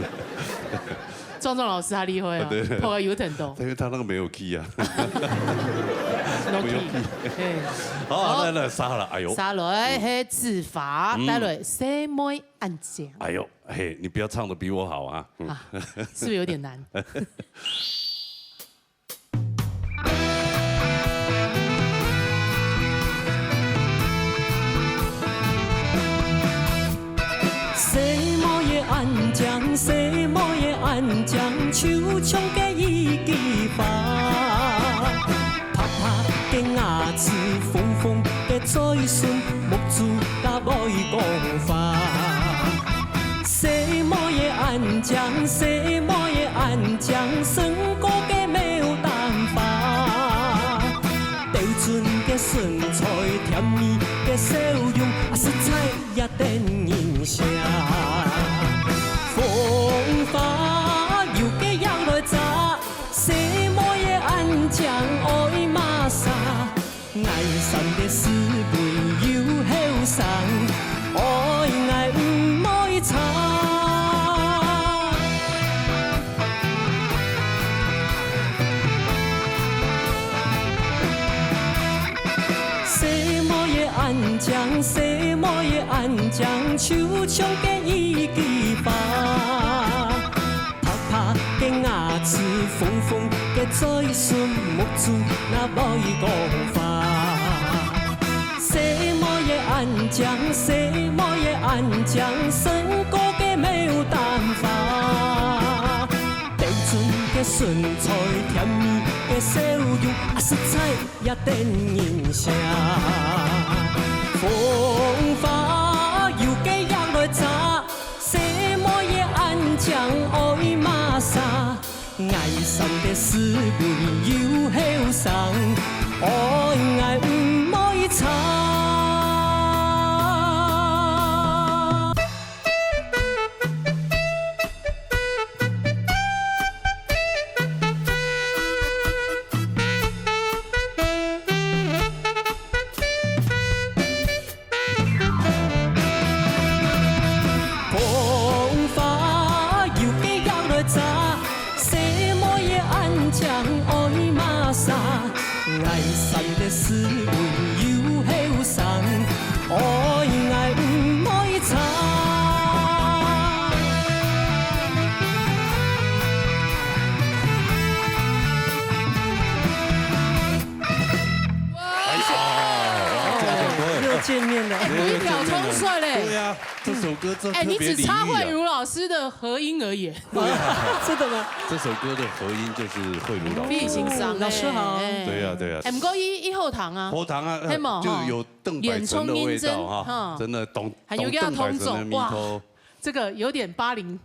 壮壮老师他厉害啊对对，破个有点多，因为他那个没有 key 啊。没有没有 key，对。好，来来杀了，哎呦，杀来，嘿，子发带来《谁妹安静》哎呦，嘿，你不要唱的比我好啊。嗯啊，是不是有点难？細妹仔安靜，細妹仔安靜，就像个一枝花。白白个牙齒，紅紅个嘴唇，目珠也會講話。細妹仔安靜，細妹仔安靜，勝過个牡丹花。標準个身材，甜蜜个笑容，啊，實在 也得人惜。風花有个影來遮，細妹仔安靜愛麼儕？𠊎三个四輩又後生，愛𠊎毋愛差。 細妹仔安靜，細妹仔安靜，就像个一枝花。白白个牙齒，紅紅个嘴唇，目珠也會講話。細妹仔安靜，細妹仔安靜，勝過个牡丹花。 標準个身材，甜蜜个笑容，啊，實在也得人惜。風花有个影來遮，細妹仔安靜愛麼儕？𠊎三个四輩又後生，愛𠊎毋愛差。 風花有个影來遮，細妹仔安靜愛麼儕？𠊎三个四輩又後生，愛𠊎毋愛差。 哎呀，哇，这个歌又见面了。哎，你一秒冲出来嘞！对呀，这首歌这哎，特别你只差礼遇啊慧茹老师的和音而已。真的吗？这首歌的和音就是慧茹老师。毕竟上老师好哎对呀对呀哎，不过一一后堂啊，喉糖啊，黑毛哈就有邓百成的味道哈，演出认真哈真的懂，还有给他懂邓百成的通走哇迷头。这个有点八零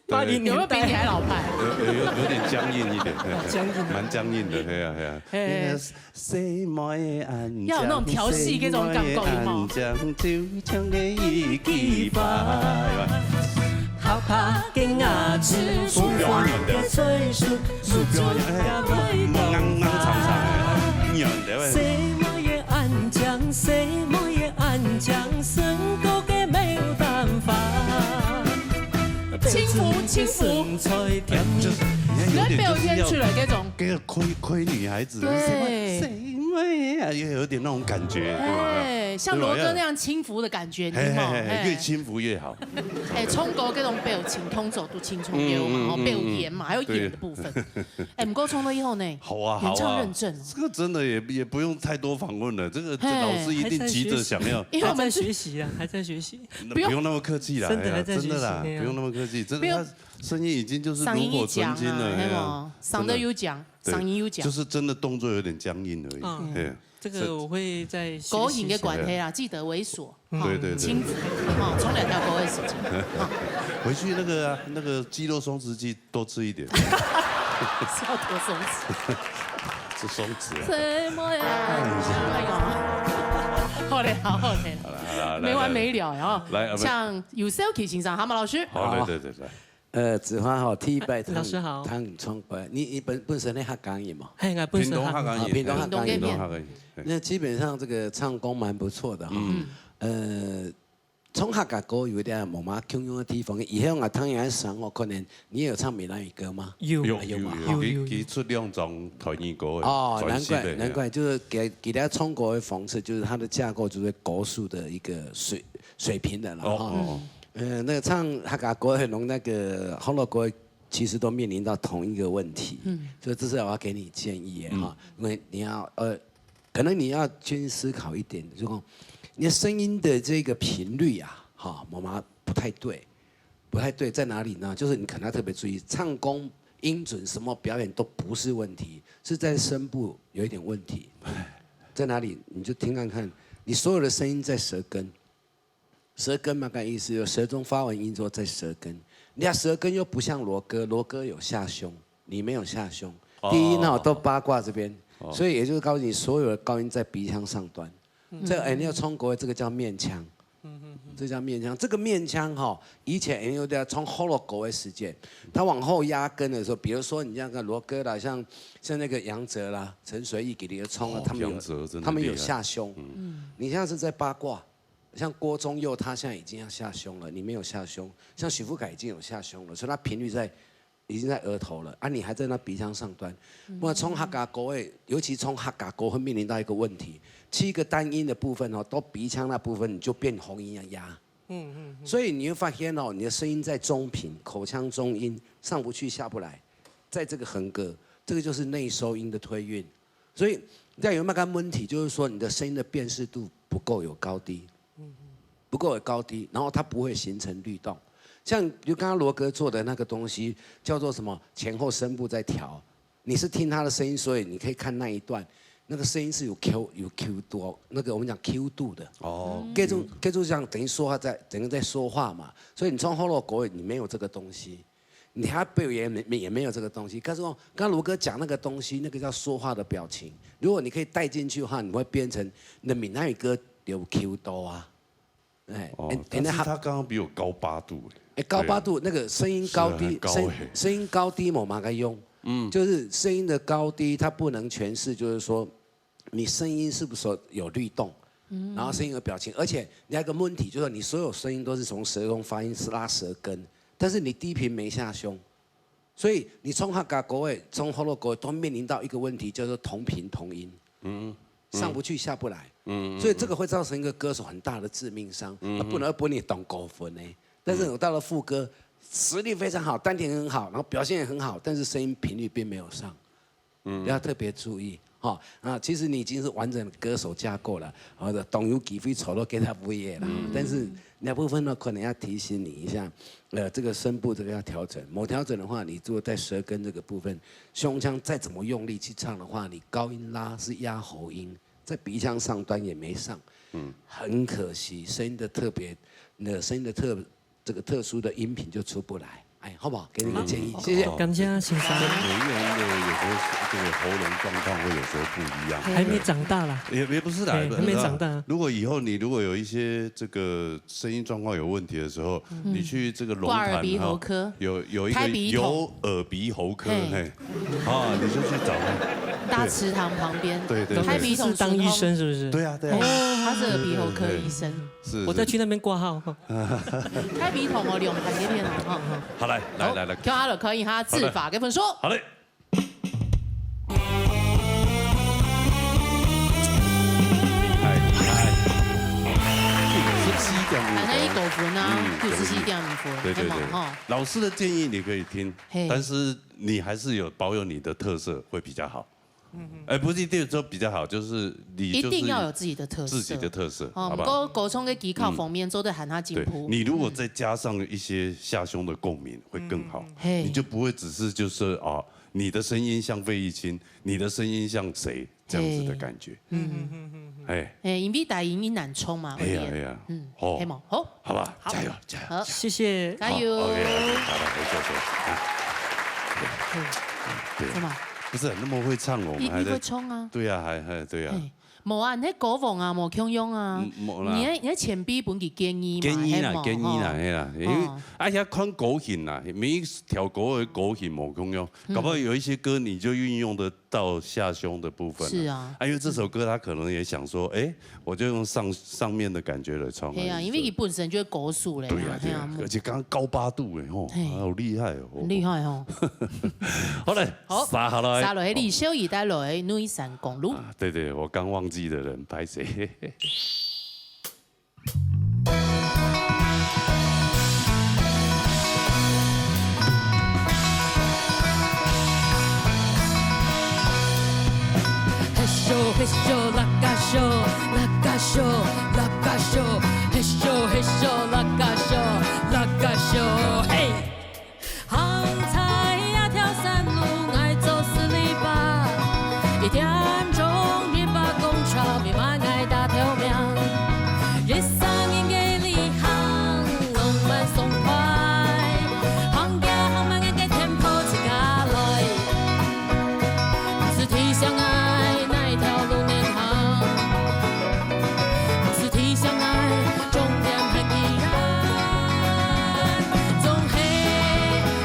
八零年代。有沒有比你還老派？有有有有點僵硬一點，嘿，僵硬。蠻僵硬的，嘿啊嘿啊。嘿。那個細妹仔恁樣，要有那種調戲那種感覺，有沒有？細妹仔恁樣，就像个一枝花，有沒有？好怕个牙齒，舒服个嘴唇，舒服个味道。哎，硬硬長長的，軟的喂。細妹仔恁樣，細妹仔恁樣，勝過个沒有辦法。 輕浮，輕浮。哎，就是你看有點就是要你要被我冤屈了，這種。給個虧虧女孩子，對。什麼什麼啊，也有點那種感覺，對吧？哎，像羅哥那樣輕浮的感覺，你聽哦，嘿嘿嘿，哎。越輕浮越好。哎，聰哥這種表情動作都輕鬆有嘛，嗯，哦，嗯，嗯，表演嘛，還有演的部分。對。哎，毋過聰哥以後呢，好啊，好啊。原唱認證哦。這個真的也也不用太多訪問了，這個嘿。老師一定急著想要。因為我們是還在學習啊，還在學習。 那不用，不用那麼客氣啦，真的還在學習，哎呀，真的啦，哎呀。不用那麼客氣，真的，不用。他聲音已經就是爐火純青了，上音一講啊，哎呀，嘿無？上得有講，真的。上音有講。對，就是真的動作有點僵硬而已，嗯。哎呀，這個我會再學習一下。高音的關係啦，記得為鎖，嗯。哈，對，對，對。親子，哈，沖兩條溝的事情，哈。回去那個啊，那個肌肉鬆弛劑多吃一點。是要多鬆弛？是鬆弛啊。什麼呀？哎呦，好嘞，好，好嘞。好了，好了，來，沒完沒了呀。來，來，呃，像 有小奇先生，蛤蟆老師。好，來，好。對，對，對。呃，子華好，第一擺聽，老師好。聽你唱歌，你，你本，本身你客家人嘛？嘿，我本身客家人。屏東客家人，啊，屏東客家人。屏東客家人，嘿。那基本上這個唱功蠻不錯的哈。嗯。呃，唱客家歌有一點無嘛共樣的地方，以後我聽人家唱，我可能你也有唱閩南語歌嗎？有。有，有嘛，有，有，哈。有，有，有。佢，佢出兩張台語歌的，哦，難怪，專輯的，難怪，就是佢，佢在唱歌的方式，就是它的架構就是高速的一個水，水平的啦，哦，哈。哦。 呃，那個唱客家歌很容易那個，學老歌其實都面臨到同一個問題，嗯。所以這是我要給你建議的哈，嗯。因為你要，呃，可能你要先思考一點，就是說你的聲音的這個頻率啊，哈，媽媽不太對，不太對在哪裡呢？就是你可能要特別注意，唱功、音準什麼表演都不是問題，是在聲部有一點問題，在哪裡？你就聽看看，你所有的聲音在舌根。 舌根嘛，該意思有舌中發完音之後再舌根。你看舌根又不像羅哥，羅哥有下胸，你沒有下胸。哦。低音哈，都八卦這邊，哦。所以也就是告訴你，所有的高音在鼻腔上端。嗯。這，哎，你要唱歌，這個叫面腔。嗯，嗯，嗯。這叫面腔。這個面腔哈，以前人有在唱學老歌的時間，他往後壓根的時候，比如說你像個羅哥啦，像，像那個楊哲啦、陳隨意給你的唱啊，哦，他們有，楊哲真的厲害。他們有下胸。嗯。你現在是在八卦。 像郭宗佑，他現在已經要下胸了，你沒有下胸。像許富凱已經有下胸了，所以他頻率在，已經在額頭了，啊，你還在那鼻腔上端。嗯。不然唱客家歌，尤其唱客家歌會面臨到一個問題，七個單音的部分哦，到鼻腔那部分你就變喉音要壓。嗯，嗯，嗯。所以你會發現哦，你的聲音在中頻，口腔中音，上不去下不來，在這個橫膈，這個就是內收音的推運。 所以這樣有沒有個問題？就是說你的聲音的辨識度不夠有高低，不夠有高低，然後它不會形成律動。像就剛剛羅哥做的那個東西，叫做什麼前後聲部在調。你是聽他的聲音，所以你可以看那一段，那個聲音是有Q，有Q度，那個我們講Q度的。哦。Q度，Q度這樣等於說話在，等於在說話嘛。所以你唱學老歌，你沒有這個東西。 你還表演也沒，也沒有這個東西。可是哦，剛剛羅哥講那個東西，那個叫說話的表情。如果你可以帶進去的話，你會變成你的閩南語歌有Q度啊。哎，哦，欸，但是他剛剛比我高八度欸。欸，高八度，對啊。那個聲音高低，是啊，很高欸。聲，聲音高低無麼个用。嗯。就是聲音的高低，它不能詮釋，就是說 你聲音是不是有律動，嗯。然後聲音有表情，而且你還有一個問題，就是你所有聲音都是從舌中發音，是拉舌根，但是你低頻沒下胸，所以你唱客家歌的、唱學老歌的都面臨到一個問題，叫做同頻同音，嗯，嗯。上不去下不來，嗯，嗯，所以這個會造成一個歌手很大的致命傷，嗯，啊，本來本來當高分呢，但是我到了副歌，實力非常好，丹田很好，然後表現也很好，但是聲音頻率並沒有上。 嗯。要特別注意，哈。啊，其實你已經是完整的歌手架構了，啊，當有機會坐到吉他位的啦。嗯。但是那部分呢，可能要提醒你一下，呃，這個聲部這個要調整，沒調整的話，你如果在舌根這個部分，胸腔再怎麼用力去唱的話，你高音拉是壓喉音，在鼻腔上端也沒上。嗯。很可惜，聲音的特別，你的聲音的特，這個特殊的音頻就出不來。哎，好不好？给你个建议，谢谢。哦。感謝先生。每一个人的有时候这个喉咙状况会有时候不一样。还没长大啦。也，也不是啦，哎，不是啦。还没长大。如果以后你如果有一些这个声音状况有问题的时候，嗯。你去这个龙潭哈，挂耳鼻喉科。有，有一个开鼻筒。有耳鼻喉科，嘿。嘿。啊，你就去找他。大池塘旁边。对，对，对。开鼻筒当医生是不是？对啊，对啊。哦，他是耳鼻喉科医生。对，对，对。是，是。我再去那边挂号哈。开鼻筒哦，两台这片哦，哈。好，来，来，好，来，来。跳下了，可以哈，好的。自法跟分数。好嘞。厉害，厉害。九十七点五分。反正一九分啊，嗯，九十七点五分，对，对，对。对嘛，哈。老师的建议你可以听，嘿。但是你还是有保有你的特色会比较好。 哎，不是一定说比较好，就是你就是一定要有自己的特色。自己的特色，哦，好不好？不过沟通跟技巧方面做得很好进步。对，你如果再加上一些下胸的共鸣，会更好。嗯。嘿。你就不会只是就是，哦，你的声音像费玉清，你的声音像谁，这样子的感觉。嘿。嗯。哎。哎，因为大音音难冲嘛，哎呀，有点。哎呀。嗯，哦。嘿嘛，好。好吧，好。加油，加油。好。谢谢。加油。好，OK，OK，好了，回座，坐。啊。嗯。对。怎么？不是，那么会唱哦，我们还在，你，你会冲啊。对啊，还，还，对啊。嘿，无啊，你那歌王啊，无共样啊。嗯，无啦。你那，你那前辈分佢建议嘛，建议啦，嘿嘛，建议啦，吼。嘿啦，因为，哦。而且看个性啦，每一条歌的个性无共样，嗯。搞不好有一些歌你就运用得到下胸的部分啊。是啊。啊，因为这首歌他可能也想说，哎，我就用上，上面的感觉来唱啊。嘿啊，因为你本身就会高速嘞啊，对啊，对啊，嘿啊，而且刚刚高八度哎，吼，嘿。好厉害哦。很厉害哦。好嘞，好，杀下来。杀落去，李秀仪带来《内山公路》。啊，对对，我刚忘记的人，拍谁？ 嘿咻嘿咻啦嘎咻，啦嘎咻，啦嘎咻，嘿咻嘿咻啦嘎咻，啦嘎咻，嘿！行在這條山路，𠊎做十里八，一點鐘一百公尺，比滿𠊎大條命。一生人个旅行， 浪漫爽快，行行行慢慢个tempo自家來。毋使提醒𠊎哪條路難行，毋使提醒𠊎終點還幾遠。總係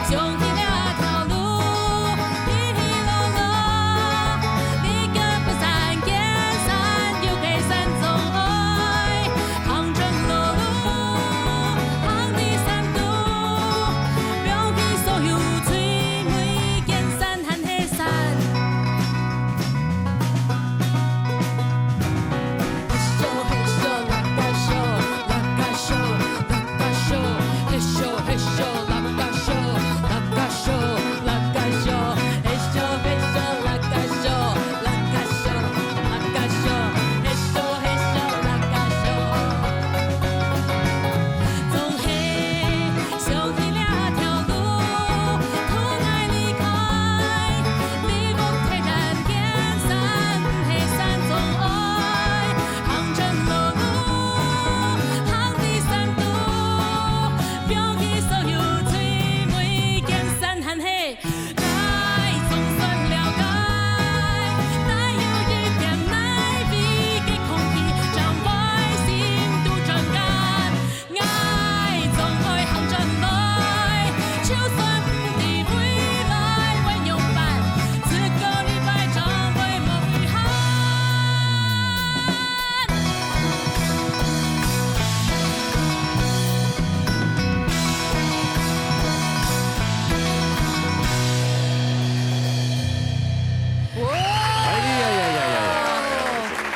想起這條路，起起落落，你个不散見山，有个山總愛。 行盡路路，行在山肚，放棄所有最尾見山還係山。嘿咻嘿咻啦嘎咻，啦嘎咻，啦嘎咻，嘿咻嘿咻啦嘎咻，啦嘎咻，啦嘎咻，嘿咻嘿咻啦嘎咻，啦嘎咻，啦嘎咻。 嘿咻嘿咻啦嘎咻，總係想起這條路，同𠊎離開。你莫太難見山，毋係山總愛。行盡路路，行在山肚，放棄所有最尾見山還係 𠊎總算了解，哪有一點哪位个空氣，將會心肚轉間。𠊎總愛行轉來，就算毋知未來會仰般，這個禮拜將會無遺憾。 哇！哎呀呀呀呀呀！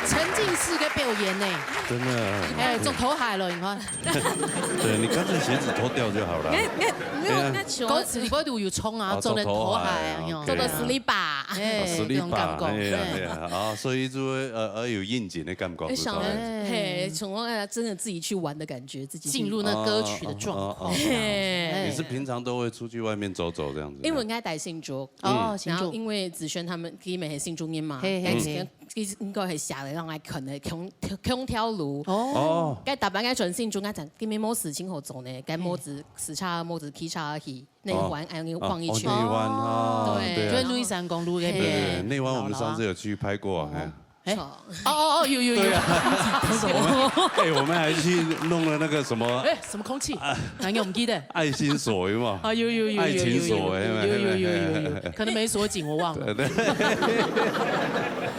沉浸式个表演呢。真的啊。哎，做拖鞋了，你看。对，你干脆鞋子脱掉就好了。哎，哎，没有，对啊。那球啊。歌词里背都有冲啊，哦，做人拖鞋啊，做拖鞋啊，哟。OK。做个slipper。哎，哦，slipper，这种感觉，哎呀，对。哎呀，啊，所以就会，呃，呃，有应景的感觉，哎，想，不错。哎。嘿，像我，哎，真的自己去玩的感觉，自己去进入那歌曲的状况。哦，哦，哦，哦。嘿。哎。你是平常都会出去外面走走这样子吗？因为我应该带新竹。 哦，嗯。新竹。然后因为子萱他们，佢们系新竹人嘛，嘿，嘿，嘿。其實應該係寫來讓𠊎看个空空調爐。哦，該打扮个轉身中間講，今日無事情好做呢，該無事駛車無事騎車去，內灣愛望一圈。哦，內灣啊，對對啊，就內山公路該對對對，邊。內灣我們上次有去拍過啊，哎，哎，哦哦哦，有有有，哎，我們還去弄了那個什麼哎，什麼空氣？哪有我們記得？愛心鎖，有沒有？啊，有有有有愛情鎖，有有有有有有有有，可能沒鎖緊，我忘了。對對。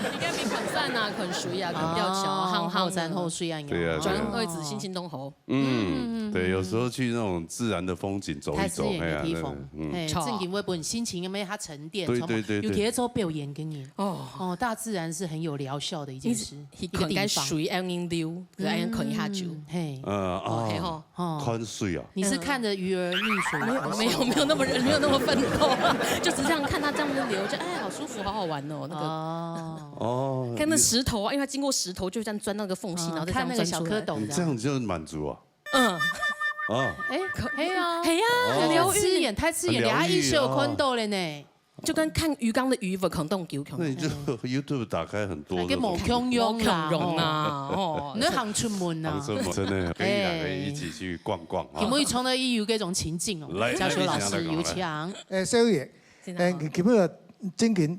應該比看山啊、看水啊、看吊橋啊，哦，行行後山後水啊，對啊轉位置心情都好。嗯，對，有時候去那種自然的風景走一走，太自然的地方哎呀，嗯，哎，錯正經會分心情有沒有它沉澱，對對對對尤其係做表演个人，哦，哦，大自然是很有療效的一件事，去看該水恁樣流，就恁樣看一下就。嗯，嘿，呃，OK 啊，吼。哦，看水啊，你是看著魚兒溺水沒有沒有沒有那麼沒有那麼奮鬥，就只是這樣看它這樣子流，就哎，好舒服，好好玩哦，那個。哦，哦，看那石頭啊，因為它經過石頭，就這樣鑽到那個縫隙，然後再這樣鑽出來。看那個小蝌蚪，你這樣就滿足啊，嗯，啊，哎，嘿啊，嘿呀，哦很療愈。自然，太自然，很療愈啊兩下一手看到了呢，就跟看魚缸的魚不可動，有可能。那你就YouTube打開很多那個無那種，共樣啦，無共樣啊，哦，你行出門啊，真的可以啊，哎可以一起去逛逛啊有。沒有創造一有這種情境哦？來嘉修老師來來來有請，哎，小雨，真的哦哎，你今日真緊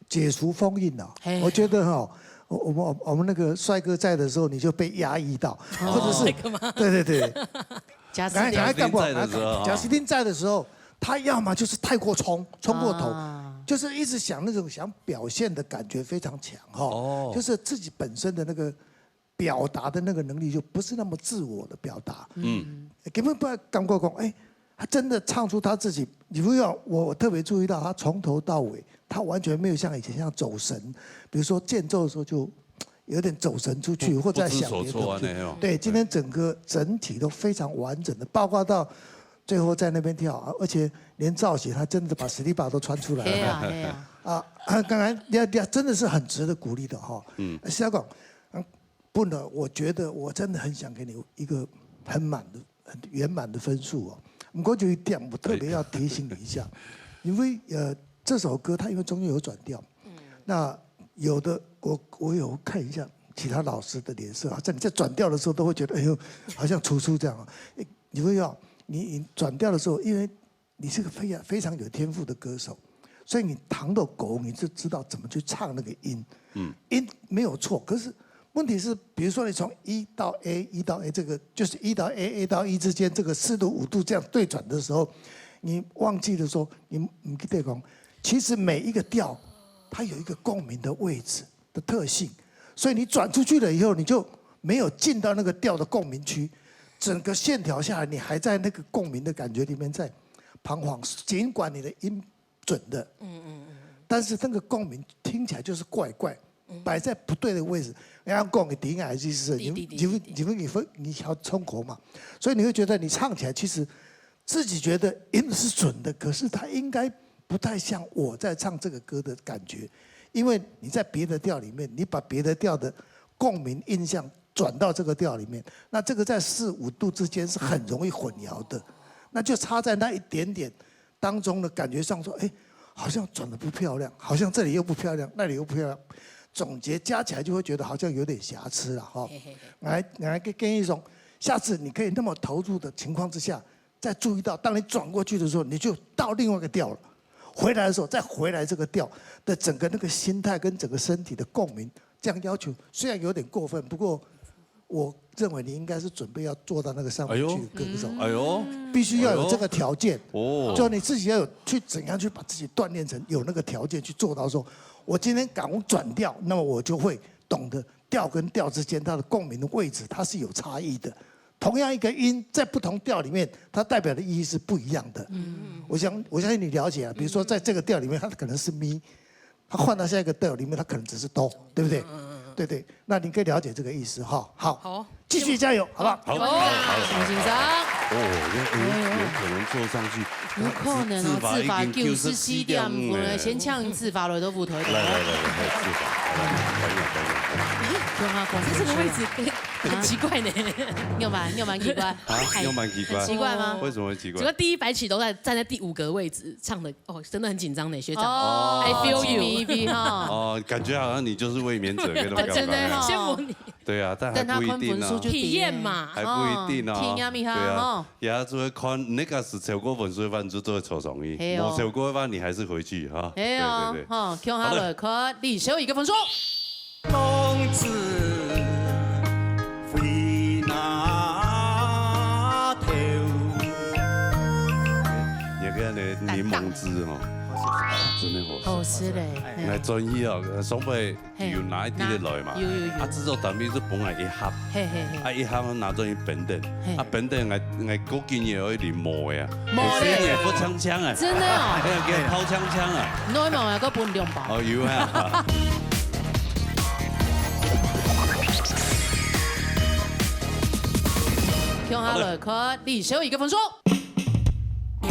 解除封印了嘿，我覺得哈，我我們我們那個帥哥在的時候，你就被壓抑到，或者是帥哥嗎？對對對，假使剛才剛才幹部賈斯汀在的時候啊賈斯汀在的時候，他要麼就是太過衝，衝過頭，啊就是一直想那種想表現的感覺非常強哈，哦就是自己本身的那個表達的那個能力就不是那麼自我的表達。嗯，根本不要感覺講，哎，他真的唱出他自己。你不要，我我特別注意到他從頭到尾，他完全沒有像以前像走神，比如說間奏的時候就有點走神出去，或者在想別的不知所措啊东西。那種。对，今天整个整体都非常完整的，包括到最后在那边跳，而且连造型他真的把 slipper 都穿出来了。嘿啊嘿啊，啊，刚刚你你真的是很值得鼓励的哈。嗯，是要讲，嗯，不能，我觉得我真的很想给你一个很满的、很圆满的分数哦。不过有一点，我特别要提醒你一下，因为呃，这首歌它因为中间有转调，那有的我我有看一下其他老师的脸色，好像你在转调的时候都会觉得，哎呦，好像出书这样啊。诶，你会要你你转调的时候，因为你是个非常非常有天赋的歌手，所以你弹到高，你就知道怎么去唱那个音。嗯，音没有错，可是问题是，比如说你从 E 到 A，E 到 A 这个就是 E 到 A，A 到 E 之间这个四度五度这样对转的时候，你忘记了说，你你得讲，其实每一个调它有一个共鸣的位置的特性，所以你转出去了以后，你就没有进到那个调的共鸣区，整个线条下来，你还在那个共鸣的感觉里面在彷徨，尽管你的音准的，嗯嗯嗯，但是那个共鸣听起来就是怪怪，摆在不对的位置。人家讲你低矮就是，你低低低你你你你你要冲口嘛，所以你会觉得你唱起来其实自己觉得音是准的，可是它应该不太像我在唱这个歌的感觉，因为你在别的调里面，你把别的调的共鸣印象转到这个调里面，那这个在四五度之间是很容易混淆的，那就差在那一点点当中的感觉上说，哎，好像转的不漂亮，好像这里又不漂亮，那里又不漂亮，总结加起来就会觉得好像有点瑕疵了哈。来来，跟跟一种，下次你可以那么投入的情况之下，再注意到，当你转过去的时候，你就到另外一个调了。回来的时候，再回来这个调的整个那个心态跟整个身体的共鸣，这样要求虽然有点过分，不过我认为你应该是准备要做到那个上面去的歌手，哎呦，必须要有这个条件。哦，就你自己要有去怎样去把自己锻炼成有那个条件去做到说，我今天敢转调，那么我就会懂得调跟调之间它的共鸣的位置它是有差异的。同样一个音在不同调里面，它代表的意义是不一样的。嗯，我想我相信你了解啊。比如说在这个调里面，它可能是咪，它换到下一个调里面，它可能只是哆，对不对？对对，那你可以了解这个意思哈。好，好，继续加油，好不好？好，好，好，好，很紧张。哦，那有有可能坐上去，有可能哦自發已經九十四點五了，先搶自發了都舞台。來來來來，自發，來，等一下，等一下，等一下。有吗？果然是这个位置很奇怪呢。你有吗？你有蛮奇怪？啊，哎，有蛮奇怪。很奇怪吗？为什么会奇怪？主要第一百曲都在，站在第五个位置，唱的，哦，真的很紧张呢，学长。哦，I feel you。哈。哦，感觉好像你就是卫冕者，那种感觉。真的哦。羡慕你。对啊，但还不一定啊。等他看分数就体验嘛。还不一定哦。哦，体验一下对啊，哈。也做得看，那个是超过分数的话，你就做得抽上去；嘿哦。无超过的话，你还是回去哈。嘿哦，对对对。吼，共下来看，李修一个分数。 你看那檸檬汁哦，真的好吃。好吃嘞，嘿。来，转去哦，上背有拿一滴的来嘛，有，有，有。啊，制作单位就分我一盒，嘿，嘿，嘿。啊，一盒拿转去冰冻，嘿。啊，冰冻，𠊎，𠊎个经验，我啉无个啊，无嘞。有些人也不锵锵啊，真的哦。哎呀，给泡锵锵啊。你有没有个分量吧？哦，有啊。 共下來看李修一个分數。恭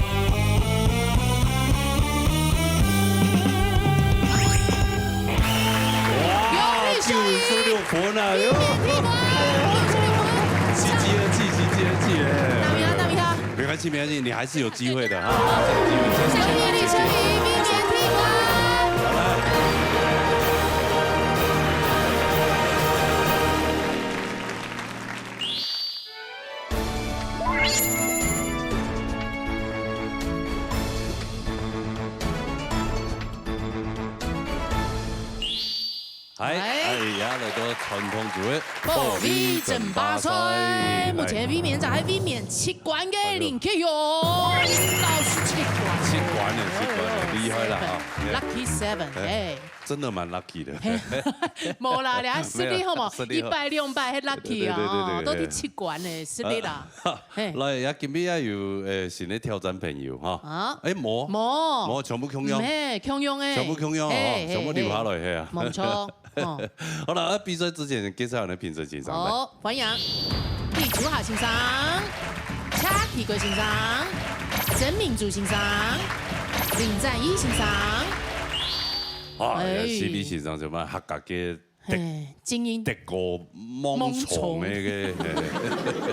喜秀英，九十六分啊！一点提高，九十六分。奇迹了，奇迹，奇迹了！那么，那么，没关系，没关系，你还是有机会的哈。恭喜李修英，明年提高。好了。 嗨，哎。哎呀，來到傳統組的保衛爭霸賽。目前衛冕者還衛冕七關个林克勇，老師七關。七關呢，七關呢，厲害了哈。Lucky seven，哎。哎。 真的蠻lucky的。嘿，無啦，你看實力好無？沒有，實力好。一擺兩擺，還lucky啊，對，對，對，對，對。都第七關呢，實力啦。嘿。來，也今晡日也有，呃，新的挑戰朋友哈。啊？哎，無。無。無，全部共樣。嘿，共樣的。全部共樣哦，嘿，嘿，全部留下來，嘿啊。嘿。無錯，哦。好了，啊，比賽之前介紹你的評審先生來。好。 歡迎李秋霞先生、蔡其貴先生、曾明珠先生、林展毅先生。啊，哎。四位先生就嘛客家个得，嘿，精英。得過猛蟲的个，猛蟲。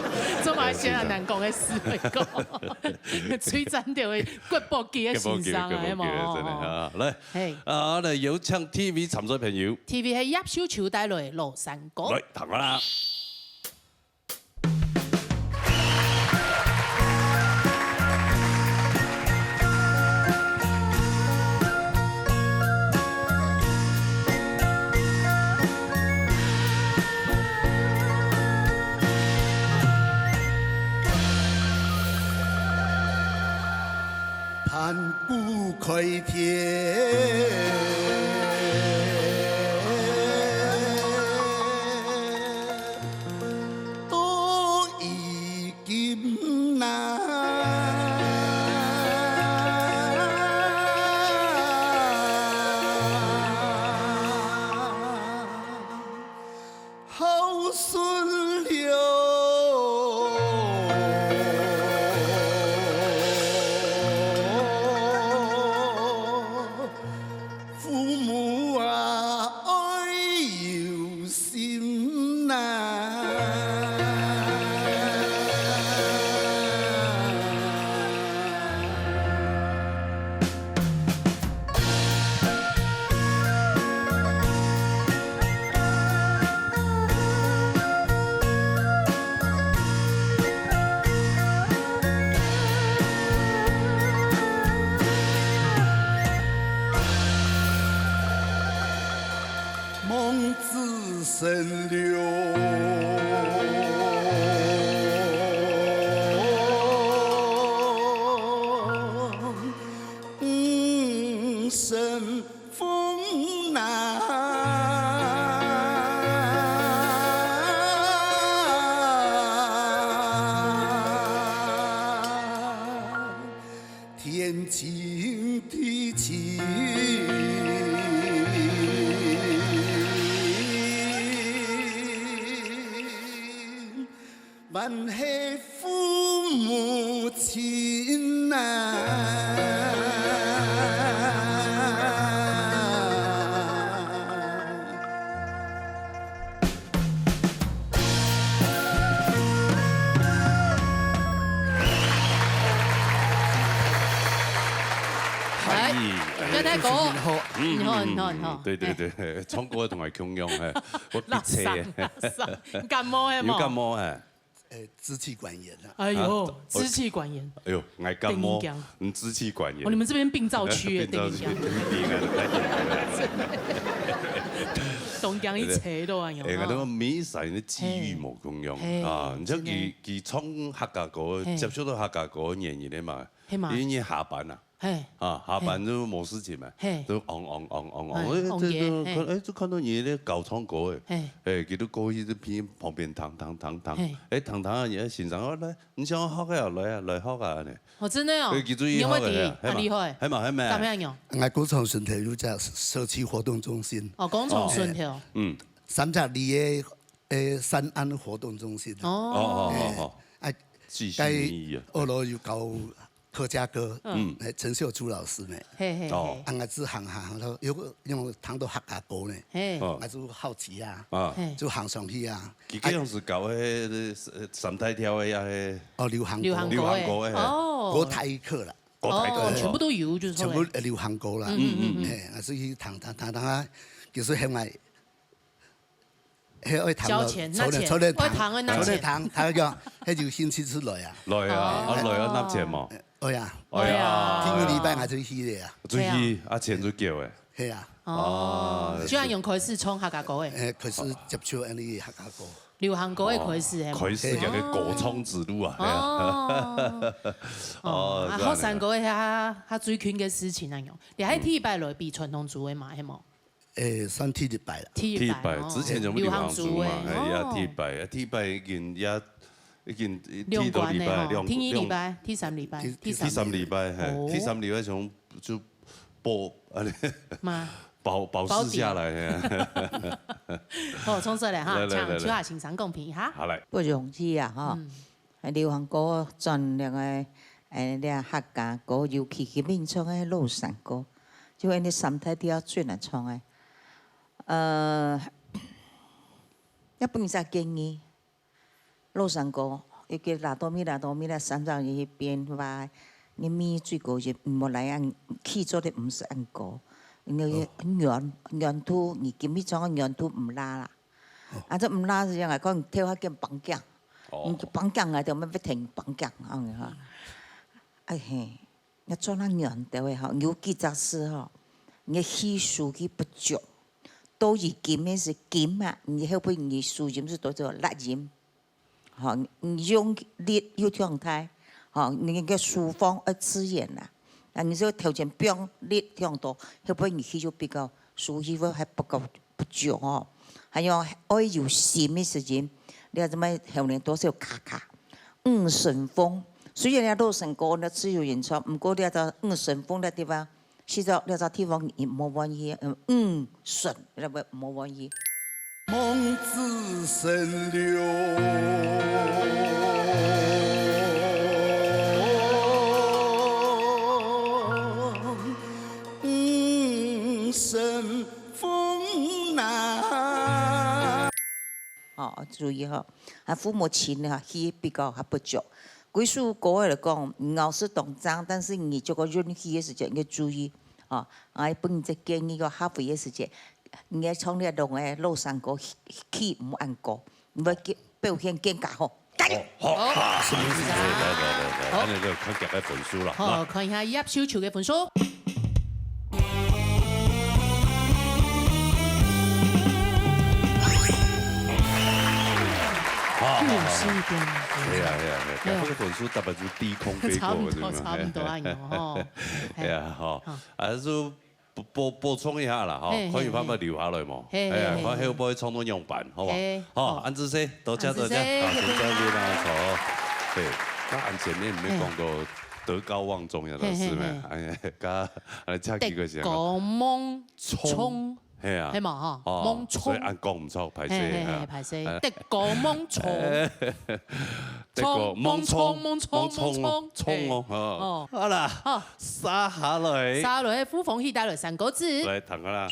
嘿。做麼个先人難講个詞彙講，最讚著个國寶級个先生，國寶級，國寶級，係無？真的啊。來，嘿。啊，來，有請第一位參賽朋友。第一位係葉秀秋帶來《老山歌》。來，聽下啦。 望子成龍，五十 風浪。天清地清。 還係父母親啊。那个，嗯，你好，你好，你好。对对对，唱歌个同𠊎共樣，嘿，我鼻塞。垃圾，垃圾，你感冒个嘛？有感冒，嘿。呃，支气管炎啊。哎呦，啊，支气管炎。哎呦，𠊎感冒，顶硬。嗯，支气管炎。哦，你们这边病灶区耶，病灶区，顶硬。顶硬啊，太顶硬了。顶硬一切都啊，哎，哦。𠊎都每一个人个际遇无共样嘿，啊。你像佢，真的。佢唱客家歌，嘿。接触到客家歌个原因个嘛，嘿嘛。因为下班啊。 嘿。啊，下班就无事情嘛，嘿。就昂昂昂昂昂，嘿，哎，这，这，这，嘿。看，哎，就看到你咧搞唱歌哎，嘿。哎，佢就过去这边旁边弹弹弹弹，嘿。哎，弹弹啊，你个先生，哦，来，你想学个啊，来啊，来学啊，呢。哦，真的哦，哎，佢最你有没有学个啊，听？啊，厉害。系嘛，系嘛，系嘛。怎么样？𠊎工厂脣头有只社区活动中心，哦，工厂脣头。哦。嗯。三只里个，呃，三安活动中心。哦。哦，哦，哦，哦。哎，啊，继续你啊。二楼有搞 客家歌，嗯。哎，陈秀珠老师呢。嘿，嘿，哦。嘿。啊，𠊎就行行，行到，有个，有个聽到客家歌呢。嘿。哦。𠊎就好奇啊，啊。嘿。就行上去啊。佢个样子搞个，呃，三大调个啊，嘿。哦，流行歌。流行歌个。流行歌个，嘿。哦。国台语课啦。国台语课。哦，全部都有，就是说。全部流行歌啦。嗯，嗯，嗯，嗯。哎，啊，所以彈，彈，彈，彈啊，其实很爱 嘿，愛談了，交錢，抽了，抽了談，拿錢，愛談，愛拿錢。抽了談，佢講，佢就興趣出來啊。來啊，哦。啊，來啊，拿錢嘛。哎呀，哎呀。第二禮拜還係去了啊。就去，對啊。啊，錢就繳誒。係啊。哦，哦。就恁樣開始唱客家歌誒。誒，開始接觸恁呢客家歌。流行歌誒開始誒。哦，開始佢个歌唱之路啊，係啊。哦。哦，哦，啊，這樣的。後生哥誒，佢，佢最近个事情恁樣，你還第一擺來比傳統組誒嘛，係無？ 誒，算第一擺啦。第一擺，第一擺，哦。之前全部流行組嘛，流行組誒，哎呀，哦。第一擺，啊，第一擺已經也，已經兩關誒吼，第二禮拜，兩，第二禮拜，兩，第三禮拜，第，第三禮拜。第三禮拜，嘿，哦。第三禮拜從，就保，啊，嘛。保，保釋下來，保底。嘿。好，重說來哈，來，來，來，來。請邱亞欣先生公平一下。好，來。不容易啊，哈。嗯。 流行歌轉這个，誒，這客家歌，尤其佢民唱个老山歌，就恁呢三大調轉來唱个。呃，也分一隻建議，老山歌，尤其拉到尾、拉到尾啦，三十年去變化，你味最高就毋好來恁，去做得毋係恁高，因為哦。原，原度，你今日唱个原度毋拉啦。 啊，這毋拉係講，跳較緊放鬆。哦。嗯，放鬆啊，就毋會停放鬆，恁呢吼。哎嘿，你做那原調个吼，有幾隻字吼，你个氣收氣不足。到以今个係金啊，你後背你收音係多少辣音。吼，你用力又忒大，吼，你个收放愛自然啊。啊，你就頭前放力忒多，後背你氣就比較 所以會還不夠，不足哦。還有愛有心个時間，你看這擺後年多少卡卡。五聲風，雖然你老山歌你自由演唱，毋過你這五聲風个地方，實在你這地方你無滿意，嗯，五聲，你會無滿意。望子成龍。 五聲風呐。哦，注意吼，啊，父母親呢，氣比較較不足。歸首歌來講，咬字當正，但是你這个韻氣个時節，你要注意，哦，啊，分你這建議个客話个時節，你愛唱這種个老山歌，氣毋恁高，你會表現更加好。 加油！好，好，好，是，是，是，來，來，來，來，好。恁呢就看佢个分數啦。好，來。看一下葉秀秋个分數。好，好，好。九十一點五分。係啊，係啊，係啊，哎呀。這个分數大概就低空飛過个，差不多，對嗎？差不多恁樣吼。係啊，好。好。啊，就 補，補，補充一下啦，吼，嘿，嘿，看有辦法留下來無？嘿，嘿，哎呀，嘿，看後背唱到仰般，好無？嘿，吼，好。恁仔細，多謝，恁仔細，多謝，好，請教練啊，坐。對，該恁前面毋係講到德高望重要个事咩？嘿，嘿，嘿。哎，該，哎，請幾个先啊？德高望重。係啊。係嘛，吼，哦，望重。所以恁講毋著，歹勢，嘿，嘿，嘿，啊。歹勢，哎。德高望重。 得過，衝，猛衝，猛衝，猛衝哦，猛衝哦，嘿。哦。好啦，好。接下來。接下來，胡鳳喜帶來三個字。來，聽下啦。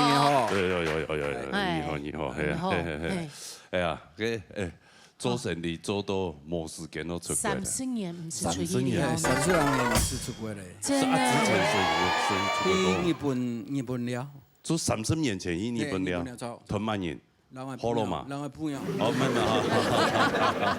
你好。有有有有有有，哎。你好你好，嘿，然后，嘿嘿嘿，嘿。哎呀，哎哎，做生理做到无时间都出国了。三十年毋使出去了。三十年。哎，三十年毋使出国了。真的。啊，之前是是是出国过。去日本日本了。就三十年前去日本了，对，日本了，走。同班人。 然后不一样，好了嘛。然后不一样。哦，没有没有，好好好好好，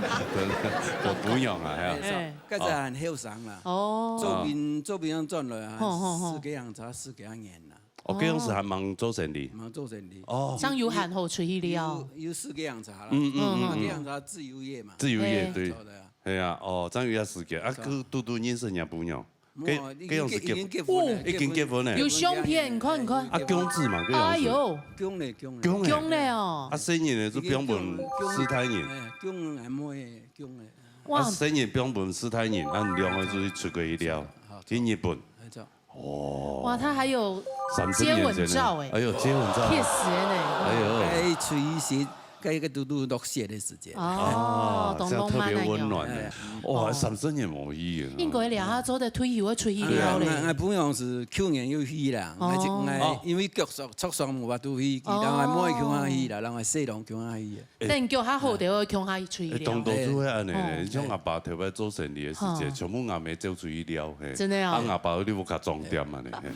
我不用啊，哎呀。哎，該陣還後生啦。哦。做兵做兵轉來啊，吼吼吼。四个人差四个年啦。哦，該樣時還吂做生理。吂做生理。哦。正有閒好出去尞。有有四个人差啦，嗯嗯嗯嗯。四个人差自由業嘛。自由業，哎。對。做的啊。係啊，哦，正有一時間啊，係啊。佢拄拄認識若餔娘。 無啊，該，該樣時結，已經結婚了，哦，已經結婚了。有相片，你看，你看。啊，降子嘛，該樣時。哎喲，降了，降了。降了。降了哦。啊，細人呢，就放分師大人。哎，降了，妹，降了。哇。啊，細人放分師大人，啊，你兩个就去出國去尞，好。去日本。哎，走。哦。哇，他還有三十年前呢。接吻照哎。哎喲，接吻照。kiss的呢。哎喲。哎，吹一些 該个嘟嘟落雪个時節。哦，啊，這樣特別溫暖呢。哎。哇，哦。三十年無去了。應該了，佢做得退休个出去了咧。啊，𠊎，𠊎餔娘係舊年有去啦，哦。𠊎就，𠊎，哦。因為腳傷，著傷無法度去，哦。佢人𠊎妹共下去啦，人𠊎細郎共下去。哎。等腳較好就共下去出去了。哎，當多就會恁樣呢，哎。像𠊎爸頭擺做生理个時節，哦。全部𠊎姆走出去了，嘿。真的哦。啊，𠊎爸在屋下裝店啊呢，嘿。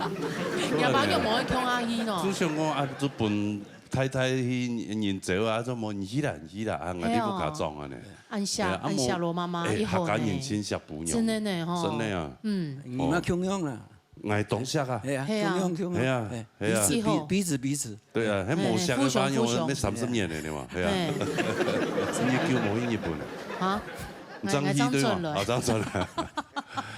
若爸就無共下去喏。就想講啊，就分 太太去人走啊，做麼你去啦，你去啦，啊，𠊎在屋下裝啊呢。係哦。恁惜，哎呀，啊，恁惜羅媽媽，哎，以後呢。客家人真惜餔娘。真的呢，吼。真的啊。嗯。你嘛共樣啦。哦。𠊎當惜啊。係啊，係啊。共樣，共樣。係啊，哎，係啊。彼此，以後。彼，彼此，彼此。對啊，該無惜个餔娘，嘿，嘿，互相，互相。該三十年了呢嘛，係啊。嘿。你久無去日本了？啊？ 正去對嘛？𠊎，𠊎正轉來。啊，正轉來。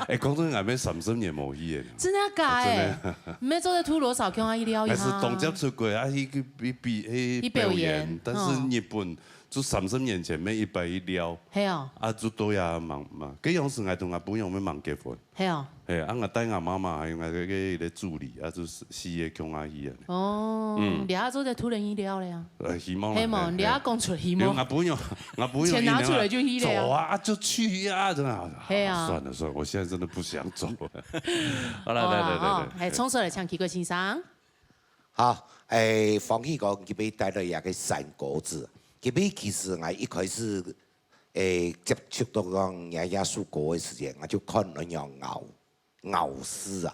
哎，講真，𠊎乜三十年無去了。真的假的？啊，真的。你乜做得渡多少共下去尞一下？還係當接出國啊，去，去，去比，去去表演，表演，但是日本，嗯。就三十年前乜一擺去尞。係哦。啊，就到這吂，吂，該樣時𠊎同𠊎餔娘乜吂結婚。 係哦。嘿，啊，𠊎帶𠊎媽媽，還有𠊎个，个，个助理，啊，就四，四个共下去啊。哦，嗯。這下做得渡人去尞了呀。呃，希望啦，希望，嘿，嘿。這下講出希望。因為𠊎餔娘，𠊎餔娘錢拿出來就去了呀。走啊，啊，就去啊，真的。係啊。算了，算了，我現在真的不想走了。好，來，來，來，來，來。好啦，哦，哎，衝出來，請奇怪先生。好，哎，方毅哥，你被帶到一個山歌子，因為其實𠊎一開始 誒，接觸到講這，這首歌个時間，𠊎就看恁樣咬，咬字啊。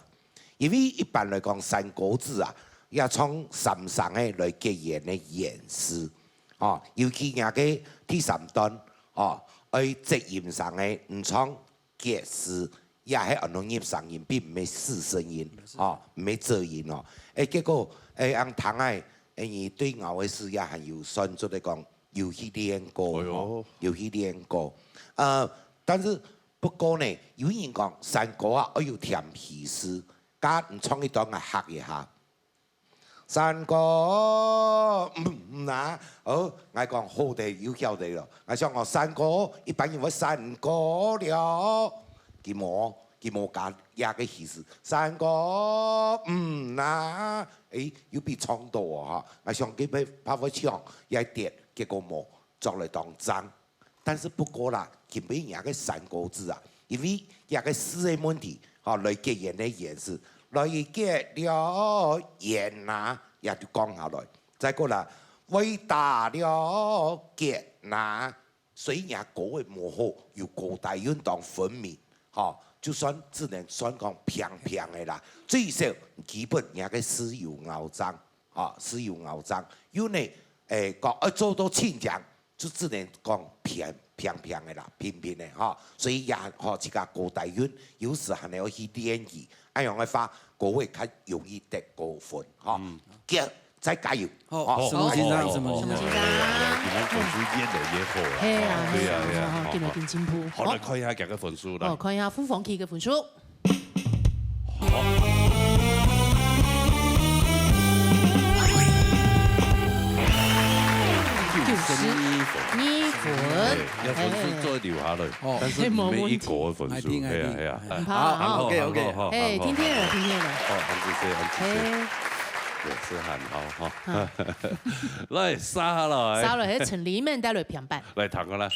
因為一般來講，山歌子啊，也唱三聲个來結緣个緣字，吼，尤其若个第三段，吼，愛接音聲个，毋唱結字，也係安到入聲音，並毋係四聲音，吼，毋係仄音哦。誒，結果，誒，恁聽來，誒，你對咬个字也還有算做得講， 有去練過，哎喲。吼，有去練過。呃，但是不過呢，有人講山歌啊，愛有添皮字，該你唱一段𠊎學一下。山歌，嗯，嗯啊，哦，𠊎講好得有曉得了。𠊎想講山歌，一般人會山歌了，佢無，佢無加這个意思。山歌，嗯啊，誒，有比唱到哦哈。𠊎想佢會，怕會唱，也跌，結果無。 作來當正。但是不過啦，今晡日个山歌子啊，因為這个字个問題，吼，來結緣个緣字，來結了緣啊，也就講下來。再過啦，會打了結啊，所以若歌个無好，有高低音當分明，吼，就算只能算講平平个啦，最少基本若个字有咬正，吼，字有咬正。有呢，誒，講愛做到清淨， 就只能講平，平平个啦，平平个吼。所以也吼，自家高低音有時還愛去練習，恁樣个話，歌會較容易得高分吼。嗯。叫，再加油！好，吼，沈先生，沈先生。好，好，好，好，好，今天分數越來越好了。係啊，對啊，係啊，係啊，好，好，好，今日真進步。好，來看一下佢个分數，來。哦，看一下傅鳳琪个分數。 九十二分。對，要分數再留下來，哦。但是毋係一个个分數，係啊，係啊。毋怕，好，OK，OK。好，好，好，哎，好，聽聽了，好，聽聽了。好，恁仔細，恁仔細。哎。也是很好，哈。啊。來，續下來。續下來，係陳立明帶來評判。來，聽過來。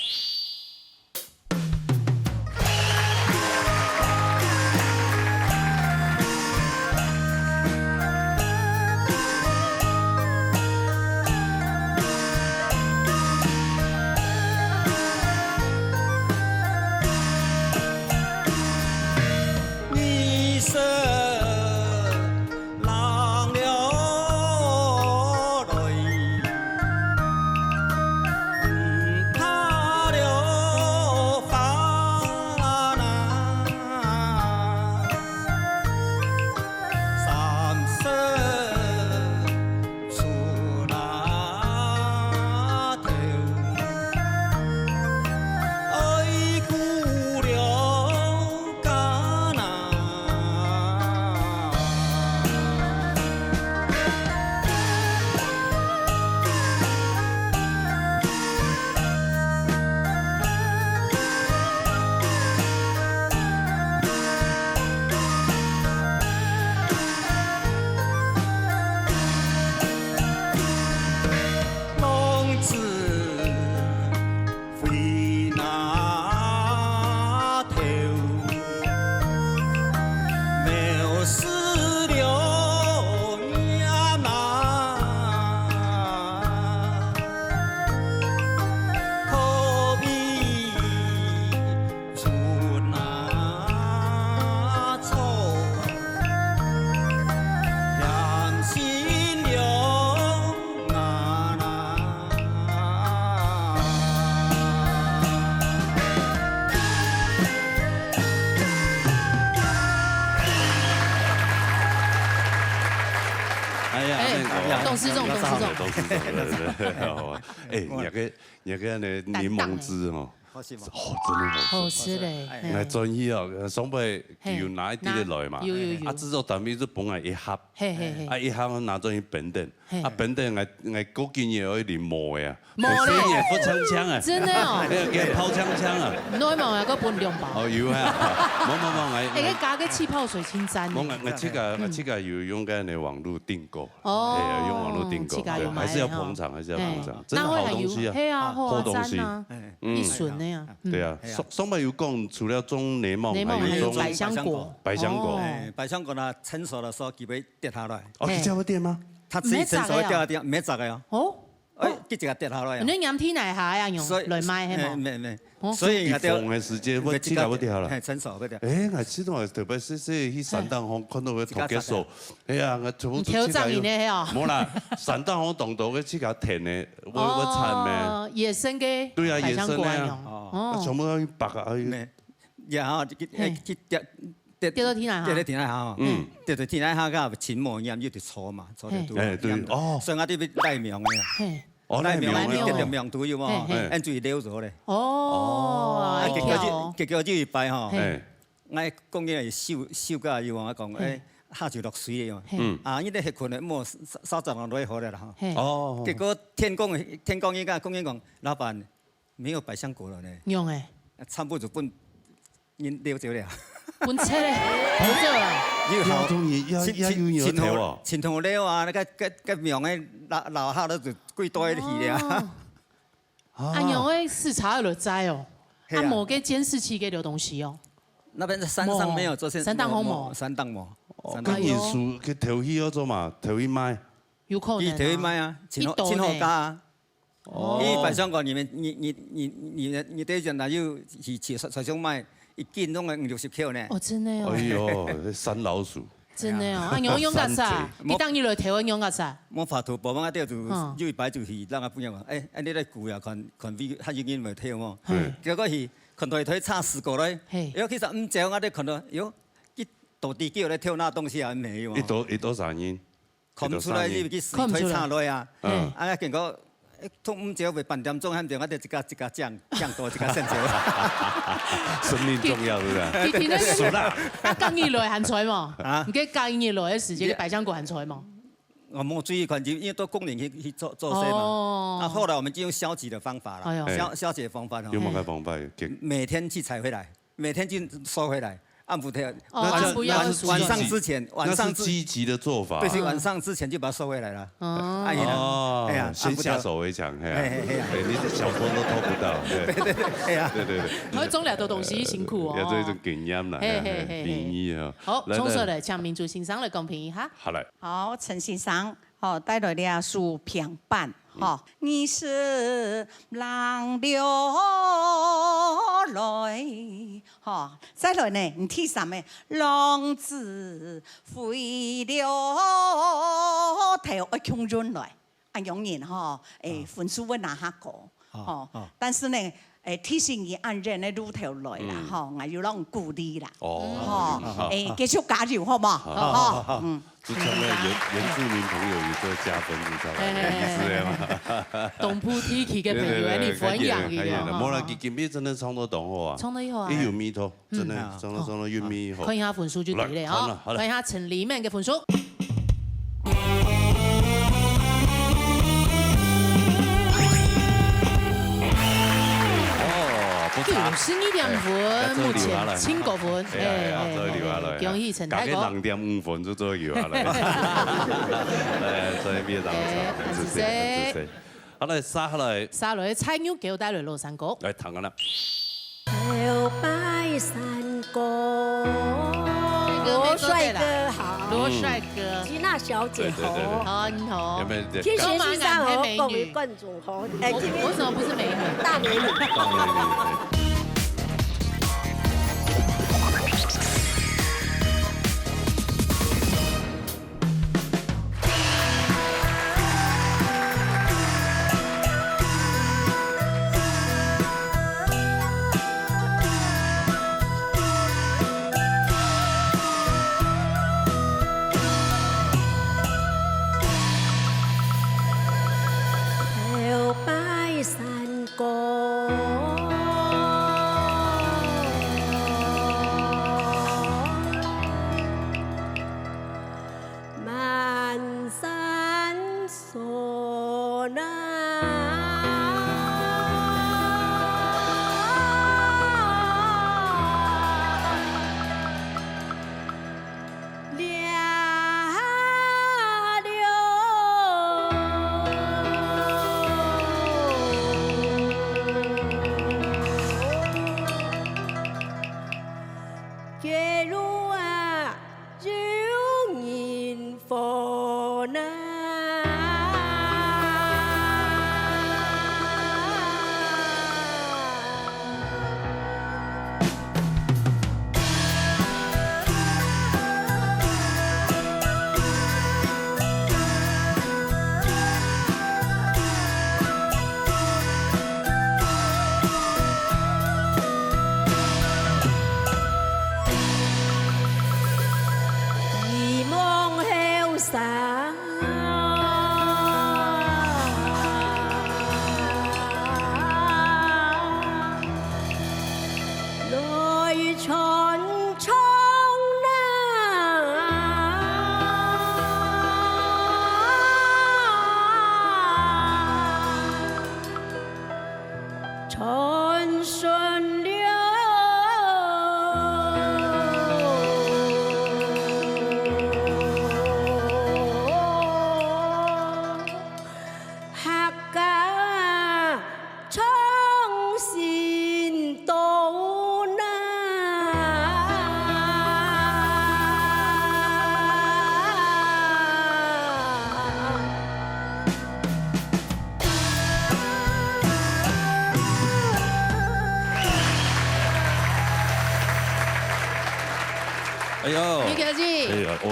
懂事種，懂事種。懂事種，對，對，對。好啊。哎，你个，你个呢，檸檬汁哦，好食無？哦，真的好吃。好食嘞，哎。嘿。來轉去哦，上擺有拿一滴仔來嘛，嘿。有，有，有。啊，製作單位就分𠊎一盒，嘿，嘿，嘿。啊，一盒拿轉去冰凍，嘿。啊，冰凍𠊎，𠊎過幾日愛啉無个啊。 無咧。有細人仔發嗆嗆啊。真的哦。哎呀，佢泡嗆嗆啊。你有無啊？還分兩包。哦，有啊。無，無，無，𠊎，哎，該加个氣泡水真讚呢。無，𠊎，𠊎自家，𠊎自家有用該个網路訂購。哦。哎呀，用網路訂購，自家有買，對，還是要捧場，還是要捧場，哎。真的好東西啊，那會很有，嘿啊，好東西。好讚啊，嗯。一順的呀。嗯。對啊，哎呀。上，上擺有講，除了種檸檬，檸檬還有種還有百香果。百香果。哦。哎，百香果呢，成熟的時候，佢會跌下來。哦，嘿。佢這樣會跌嗎？它自己成熟會掉下來，沒砸的哦。哦。 哎，哦。佢自家跌下來啊。恁樣黏地泥下啊，用所以，來賣，係無？哎，沒，沒。哦。所以𠊎就，風个時節，會自家會跌下來。嘿，成熟會跌。哎，𠊎這種特別細細去山頂方看到个土雞手，哎呀，𠊎全部都自家有。你偷摘人的係哦？無啦，山頂方當多个自家田的，會，會產咩？哦，野生个。對啊，野生的啊。百香果那種。哦。啊，全部要去拔啊，要去。沒。然後，去，嘿。去跌， 跌，跌到地泥下。跌到地泥下吼。嗯。跌到地泥下，該沉沒鹽又直搓嘛，搓到嘿。肚。哎，對，黏到。哦。所以𠊎就愛賴棉个啦。嘿。哦，賴棉个。賴棉个。跌到棉肚有無？嘿，嘿。哎，就流走咧。哦，哦。啊，結果就，哎喲。結果就一擺吼，嘿。哎。𠊎講个手，手甲有啊，講，嘿。哎，下就落水了嘛。嘿。嗯。啊，你咧歇睏咧，莫三，三十分鐘落雨咧啦吼。嘿。哦。結果天光，天光，佢甲工人講，老闆， 沒有百香果了呢。用欸。啊，全部就分人溜走了。分切咧，溜走啊。又好，要同你，要，要有牛頭哦。盡，盡好了啊，該，該，該苗个老，老下都就幾多去了。哦。啊。啊，用个視察落摘哦。嘿啊。啊，無个監視器个留東西哦。那邊在山上沒有做，無，山頂好無？無，山頂無，哦，山頂無。該人手去偷去要做嘛？偷去賣？有可能啊。去偷去賣啊，盡好，一斗呢。盡好價啊。 哦。一百香果，你們，你，你，你，你，你等一下，那又去，去菜，菜場買，一斤攏愛五六十塊呢。哦，真的哦。哎喲，這山老鼠。真的哦，啊，你用个啥？山賊。你當你來台灣用个啥？無法度，無辦法，就，嗯。有一擺就去，人家朋友講，哎，哎，你來估呀，看，看，看，他已經沒偷嘛。嗯。結果去，看到一堆差十個咧，嘿。哎喲，其實毋少，我咧看到，哎喲，一到底叫咧偷那東西還沒有啊。一多，一多少人？ 看毋出來，你去水推插落啊。看毋出來。嗯。啊，結果，欸，通毋少，半點鐘，還毋少，我就一個，一個降，降多，一個升少。生命重要，是不是？佢，佢，佢，輸啦。啊，降雨來還在無？啊？你个降雨來个時間，你百香果還在無？我無注意看，因為都工人去，去做，做事嘛。哦。啊，後來我們就用消極的方法啦。哎喲。消，消極的方法哦。用麼个方法？每天去採回來。 每天就收回來，暗晡天，哦，晚，暗晡要收回來。晚上之前，晚上之，那是積極的做法。對，是晚上之前就把它收回來了。哦。哎呀，哦，哎呀，先下手為強，暗晡天。嘿啊。嘿，嘿，嘿啊。哎，你這小偷都偷不到，對。對，對，對，哎呀。對，對，對。還會種了多東西，辛苦哦。要做一種經驗啦，嘿，嘿，嘿，嘿，嘿。評議哦。好，來，來。從這來，請明珠先生來公平一下。好，來。好，陳先生， 吼，帶來這首平板，嗯。吼，你是冷了來，吼，再來呢，你第三个，浪子回了頭，愛共運來，啊，當然吼，欸，哦。分數會拿較高，哦，吼，哦。但是呢， 欸，提醒你恁樣个路頭來啦，嗯。吼，𠊎有摎你鼓勵啦，哦，吼，好，好，欸，好。繼續加油，好無？好，好，好，好。吼，嗯。就像那個原，原住民朋友有這個加分，你知道嗎？嘿，嘿，嘿，嘿。有意思的嗎？東部地區的朋友，對，對，對，你歡迎佢哦，歡迎，歡迎。吼。無啦，佢今日真的唱到當好啊。唱到以後啊。也有味道，真的，嗯。唱到，唱到有味道。看一下分數就對了哦。來，好了，好了。看一下陳麗曼的分數。 哦，不差。九十二點分，哎，目前最高分。哎呀，哎呀，哎，最高了，哎，恭喜陳大哥。大概兩點五分就最高了。哎，所以非常好，哎，很仔細，很仔細。很仔細。好，來，接下來。接下來，菜肉給我帶來嘍，三哥。來，聽啊啦。 頭擺山歌，羅帥哥好，羅帥哥。吉娜小姐好。對，對，對，對。好，你好。有沒有？天璇先生好，各位觀眾好。哎，我，我怎麼不是美女？大美女。大美女，對。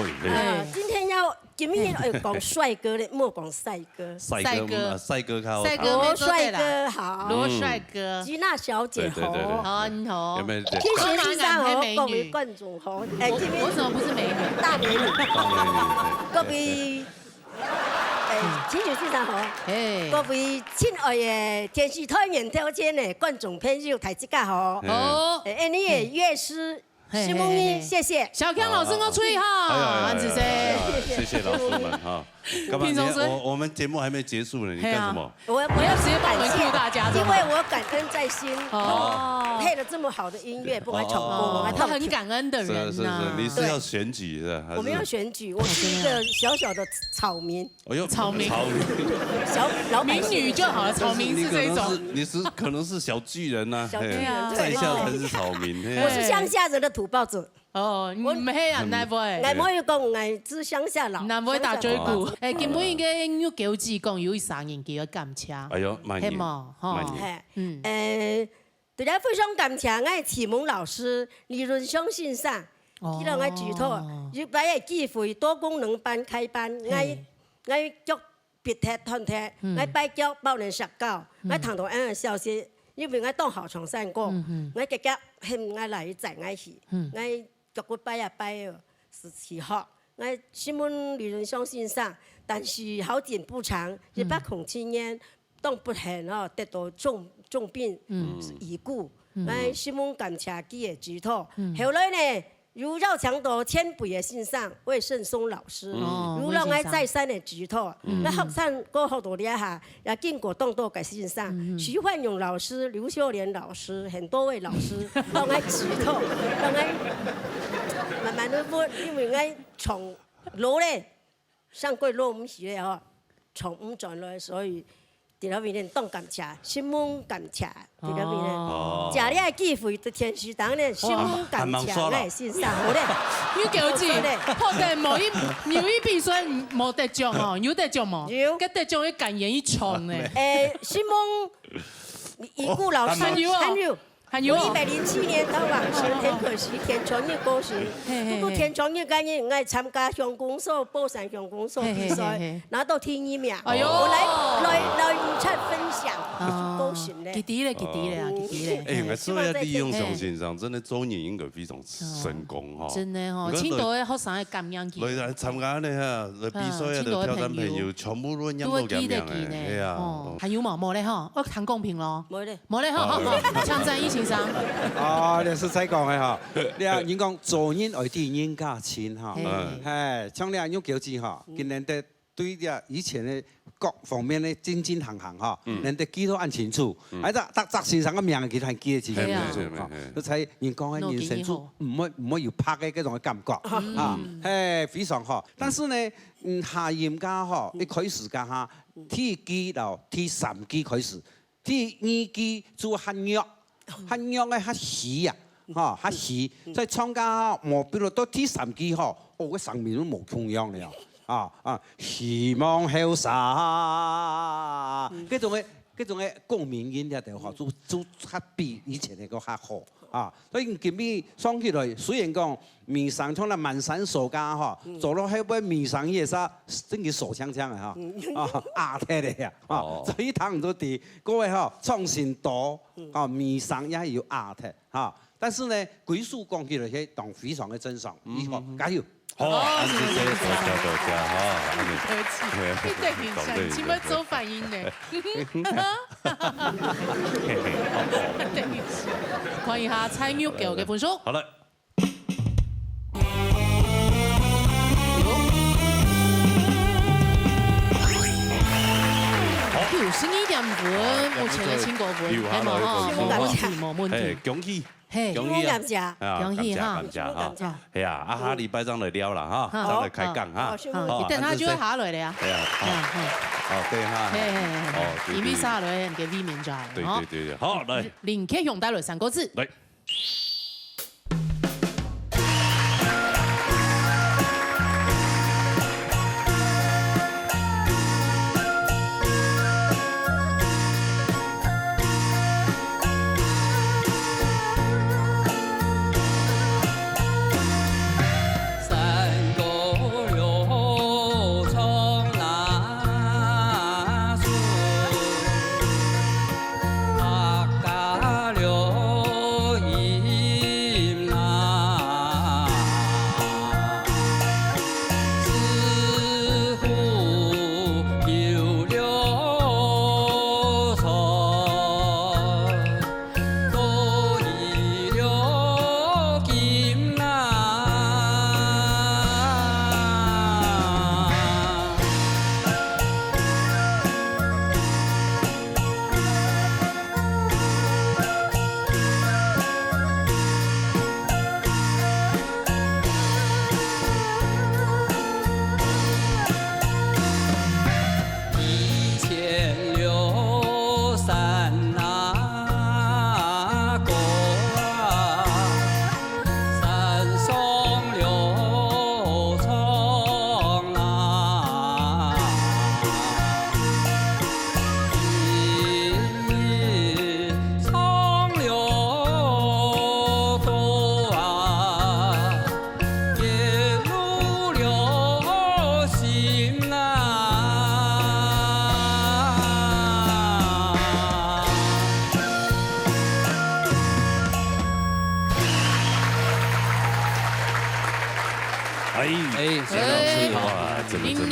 啊，今天要，今天要講帥哥咧，莫講帥哥。帥哥，帥哥。嗯，啊，帥哥較好聽。帥哥沒錯的啦。羅帥哥好。羅帥哥。嗯。吉娜小姐好。對，對，對，對。好，你好。有沒有？天璇先生好，各位觀眾好。哎，我，這邊我怎麼不是美女？大美女。大美女，對。各位，哎，天璇先生好。嘿。各位親愛的電視台面頭前的觀眾朋友，大家好。好。哎，你也樂師 嘿，嘿，嘿，嘿。承蒙你，謝謝。小強老師，我吹哈，哎呀，哎呀，恁仔細。哎呀，謝謝老師們哈。幹嘛？平常時你，我，我們節目還沒結束呢，你幹什麼？嘿啊。我，我要直接幫我們 cue 大家，因為我感恩在心。哦。配了這麼好的音樂，不管唱歌，哦。我還唱。他很感恩的人吶。是，是，是，你是要選舉是吧？對。還是？我沒有選舉，我是一個小小的草民。 哎呦，草民。草民。小，老百姓。民女就好了，草民是這一種。你可能是，你是，可能是小巨人吶，小巨人，嘿，對。在下才是草民，嘿。我是鄉下人的土包子。哦，你們黑暗那不會。𠊎無有講，𠊎係鄉下佬。那不會打嘴鼓。鄉下土包子。哎，今晡日个玉嬌姊講有一儕人佢个感謝。哎呦，滿意。係無？吼。滿意。嘿，嗯。呃， 對啦，非常感謝𠊎啟蒙老師李倫雄先生，哦。佢同𠊎指導，有擺个機會多功能班開班，𠊎，嘿。𠊎腳必忒斷忒，嗯。𠊎跛腳不能摔跤，嗯。𠊎聽到恁樣个消息，因為𠊎當好唱山歌，嗯哼。𠊎姐姐喊𠊎來載𠊎去，嗯。𠊎腳骨跛啊跛哦，係去學，𠊎承蒙李倫雄先生，但是好景不長，一百空七年， 當不幸哦，得到重，重病，嗯。已故。嗯。𠊎承蒙感謝佢个指導。嗯。後來呢，有邀請到前輩个先生魏聖松老師，哦，有讓𠊎再三个指導。魏先生。嗯。𠊎學生哥學到這下，也經過當多个先生，嗯，嗯。徐煥勇老師、劉秀蓮老師，很多位老師，讓𠊎指導，讓𠊎慢慢个問，因為𠊎從老咧， 像過落毋起來吼，從毋轉來，所以在這面當感謝，承蒙感謝，在這面。哦。借這个機會，在電視頂呢，承蒙感謝，哦，還蠻爽啦。𠊎先生，好咧。玉嬌姊，好咧。好得無一，有一比賽無得獎哦，有得獎無？有。該得獎个感言一場呢。誒，承蒙已故老師，哦，還有哦。還有。 還有哦。我一百零七年到往生，很可惜，天穿日過身。嘿，嘿，嘿。不過天穿日該日，𠊎參加鄉公所，寶山鄉公所比賽，嘿，嘿，嘿，嘿。拿到第一名。哎喲。我來，來，來，你才分享，哦。過身咧。記得咧，記得咧啊，嗯。記得咧。哎，嘿。𠊎所以要利用，希望再見面。像先生，真的周年應該非常成功哈。哦，真的哦，你看，盡多个學生个感染佢。來，來參加呢哈，來比賽啊，嗯，盡多个朋友。挑戰朋友，全部都念到感染哎，哎呀，哦，哦。還有無？無咧吼，我聽公平咯。無咧。 無咧，好，好，好，哦。請讚一先生。啊，這係在講个哈。你啊，人講做人愛知人家親哈。嘿。嗯。嘿，像你啊，玉嬌姊哈，嗯。今年得對這以前个各方面个進進行行哈，嗯。能得記到恁清楚。嗯。哎，逐，逐，逐先生个名佢還記得清楚。對啊。嘿，嘿，嘿。哈，所以人講个人生就毋會，毋會有白个這種个感覺。嗯。啊，嘿，非常好。但是呢，嗯，下音家哈，嗯。一開始家哈，第一句到第三句開始， 第二句就較弱，較弱个較虛啊，吼，較虛。嗯。所以唱歌吼，無比如到第三句吼，哦，个聲音都無共樣了哦。啊，啊，希望後生，嗯。這種个，這種个共鳴音了，吼，就，就較比以前个較好啊。所以今日上起來，雖然講 尾聲像該滿山鎖家吼，嗯。做到後尾尾聲也是真个鎖鏘鏘个吼，嗯。啊，壓忒个呀，哦。所以聽毋到底，各位吼，創新多，嗯。啊，尾聲也有壓忒哈。但是呢，歸屬講起來，係當非常个正常，嗯，以後，嗯，嗯。加油。好，哦，恁仔細，多謝，多謝哈，恁仔細。客氣，你對你想，請問做反應呢？嘿嘿，好，好。對不起，看一下蔡玉嬌个分數。好了。 九十二點五分，好，目前个成果分，有，係無吼？好，無問題，無問題。嘿，恭喜，嘿，恭喜啊！感謝。啊，恭喜哈。感謝，感謝哈。感謝。係啊，啊，下禮拜正來尞啦哈，好。正來開講哈。好，好，好，等下就會下來了呀。係啊，好。嗯，好。哦，對哈。嘿，嘿，嘿，嘿。哦，對，對，對。因為下來，你个位面就係，對，吼。對，對，對。好，來。林克雄帶來三個字。來。 山歌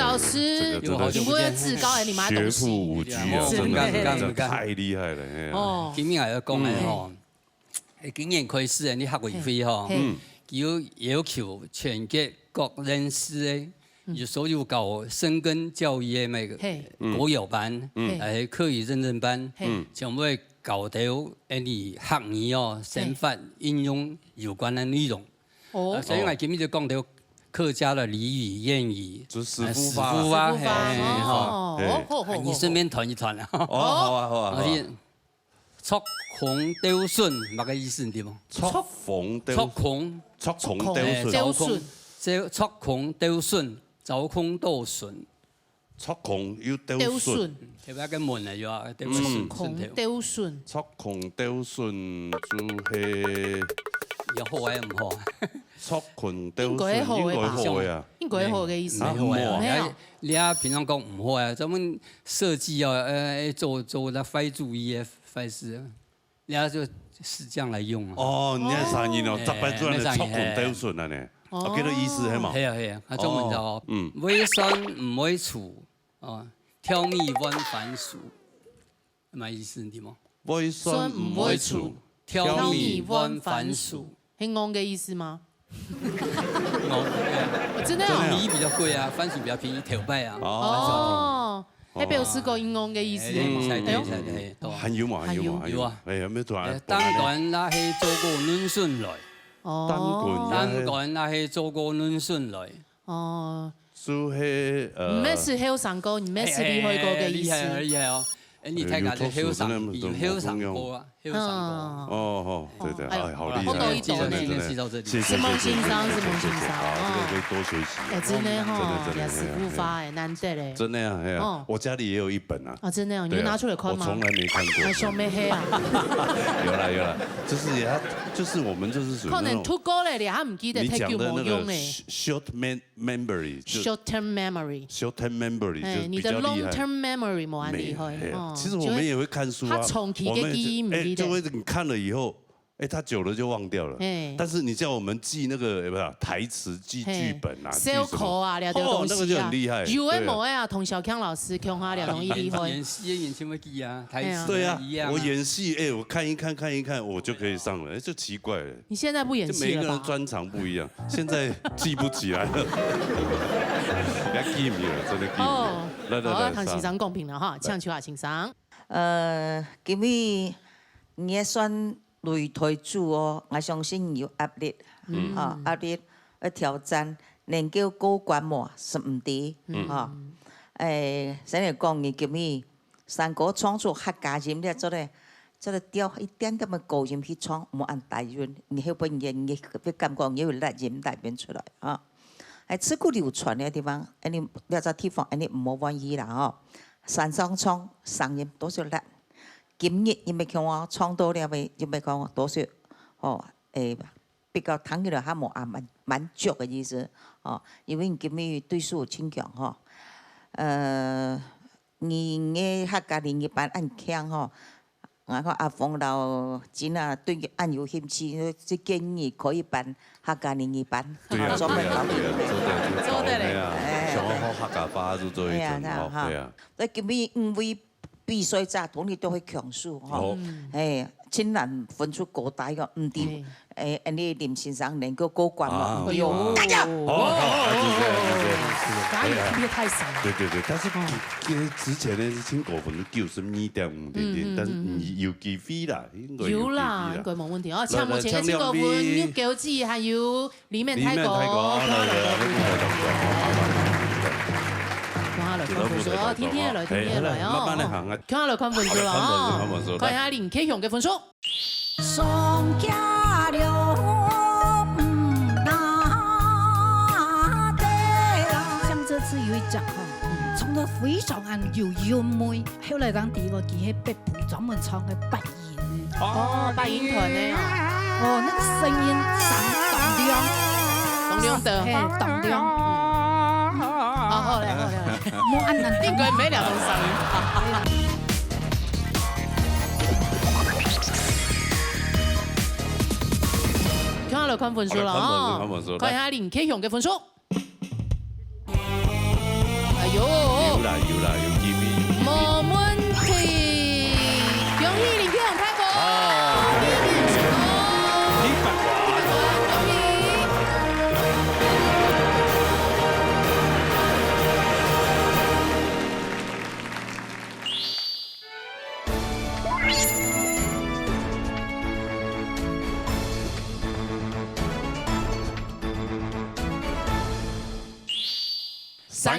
老師，這個真的是你不會自高哎，你媽東西。學富五車啊，真的真的是真的太厲害了，哎呀。哦，今日也講个吼，欸，今年開始你客委會吼，嘿嗯，有要求全國各縣市个，有所有搞深耕教育个那个嘿國小班，嘿還有客語認證班嗯，全部會搞到恁呢客語哦，生活應用有關的內容。哦呃，所以我今日就講到客家的俚語、諺語，就師傅話啦呃師傅話，師傅話嘿，吼。哦，嘿哦，好好好，你順便傳一傳啊。哦，好啊，好啊，好啊。而且，觸孔鬥筍，麼个意思，你知無？觸孔鬥觸孔，觸孔孔鬥筍，鬥筍，這觸孔鬥筍，鑿空鬥筍，觸孔又鬥鬥筍，筍，特別个門來有啊，鬥嗯筍，孔筍頭。鬥筍，觸孔鬥筍就係有好還係毋好？觸孔鬥應該筍，好个吧應該好个啊。應該好个意思。啊無啊，沒有你啊平常講毋好啊，專門設計哦，呃，做做那壞主意个壞事啊，人家就是這樣來用啊。哦，你看聲音哦，哎十八轉的觸孔鬥筍啊呢，哦啊，這個意思係嘛？係啊係啊，啊中文叫哦嗯會酸毋會醋，哦，挑米換番薯，麼个意思，你知無？會酸毋會醋，挑米換番薯，係戇个意思嗎？哦，對啊。哦，真的哦真的啊。米比較貴啊，番薯比較便宜，頭擺啊。哦，還表示過戇个意思哎，嘛。對哎呦對對對，還有嘛，還有嘛，還有有啊。哎呀，沒有突然哎，當然啦，係做過嫩筍來，哦，當然當然啦，係做過嫩筍來。哦，就係呃，毋係係後生哥，毋係係厲害哥个意思。哎，厲害哦，厲害哦！哎，你大家都後生，比後生哥啊，後生哥。嗯，哦哦，對對，哎哎，好厲害，碰到一斗呢真的真的，今天介紹這裡謝謝承蒙先生謝謝承蒙先生謝謝，好，這個可以多學習。哎，真的吼，真的真的也是無法哎，難得嘞。真的呀，哎呀哦，我家裡也有一本啊。啊，真的哦，你對啊有拿出來看嗎？我從來沒看過。啊，想要黑啊，有啦有啦，就是也他就是我們就是屬於那種可能讀過了，你還毋記得，你太久講的那個無用哎。 short mem memory，就 Short term memory，short term memory 哎，就比較厲害。你的 long term memory無恁厲害沒有，哎呀哦。其實我們也會看書啊，他長期的我們記憶不記得哎，就會你看了以後，哎，他久了就忘掉了。哎但是你叫我們記那個，有沒有台詞、記嘿劇本啊、記小什麼可啊，了解哦，東西啊，那個就很厲害。有的對啊無的啊，同小強老師共下了，容易厲害。演戲的演員會記啊，台哎呀詞對啊一樣，啊。我演戲，哎，我看一看看一看，我就可以上了，哎，就奇怪了。你現在不演戲了吧就每一個人？專長不一樣，現在記不起來了。不要記你了，真的記你了。哦，來來來，好，唐先上生公平了哈，請秋華先生。呃，今日你也算擂台主哦，我相信你有壓力，嗯啊，壓力要挑戰，能夠過關無？係毋知，嗯啊，誒，先來講，你今日山歌唱出客家音，你做得，做得調一點點个高音去唱，毋好恁低音，你後背你你會感覺你有力音帶變出來啊。誒，自古流傳个地方，恁呢這隻地方，恁呢毋好歡喜啦吼。山上唱，聲音多少力。 今日因為講哦，唱到了尾，因為講多少，吼，誒，比較聽起來還無啊滿滿足个意思，吼，因為今日對手盡強吼。呃，你个客家俚語班恁強吼，𠊎看阿峰摎金啊對恁有興趣，就建議可以辦客家俚語班，對啊，專門搞對啊，對啊，做得做得，做得嘞對啊，哎想要好客家話就做一陣，哎呀，哦，哈對啊。所以今日五位比賽者，同你都會強勢吼哦。哎，盡難分出高低哦，毋知嗯哎，恁呢林先生能夠過關啊無？哎呦，好好好，就這樣，就這樣。壓力特別太深。對對對，但是嗯其其實之前呢係清高分九十二點五點點，嗯嗯但是你有機會啦，應該有啦，機會應該無問題哦。來請目前个來清高分請兩位有九子，還有李面太公，李面太公，來來來，看下來看分數哦，天天來，天天來哦，慢慢來行啊。看下來看分數了哦，看下林克雄个分數。上家了，嗯，那得啦。像這次有一隻吼，唱得非常恁有韻味，後來講第一個佢係北部專門唱个八音。哦，八音團的啊。哦，那個聲音響響亮，響亮的嘿，響亮。哦，好嘞，好嘞，好嘞。莫按呢應該沒兩種聲音。看下來看分數了哦，好，看分數，看分數，看一下林克雄个分數。哎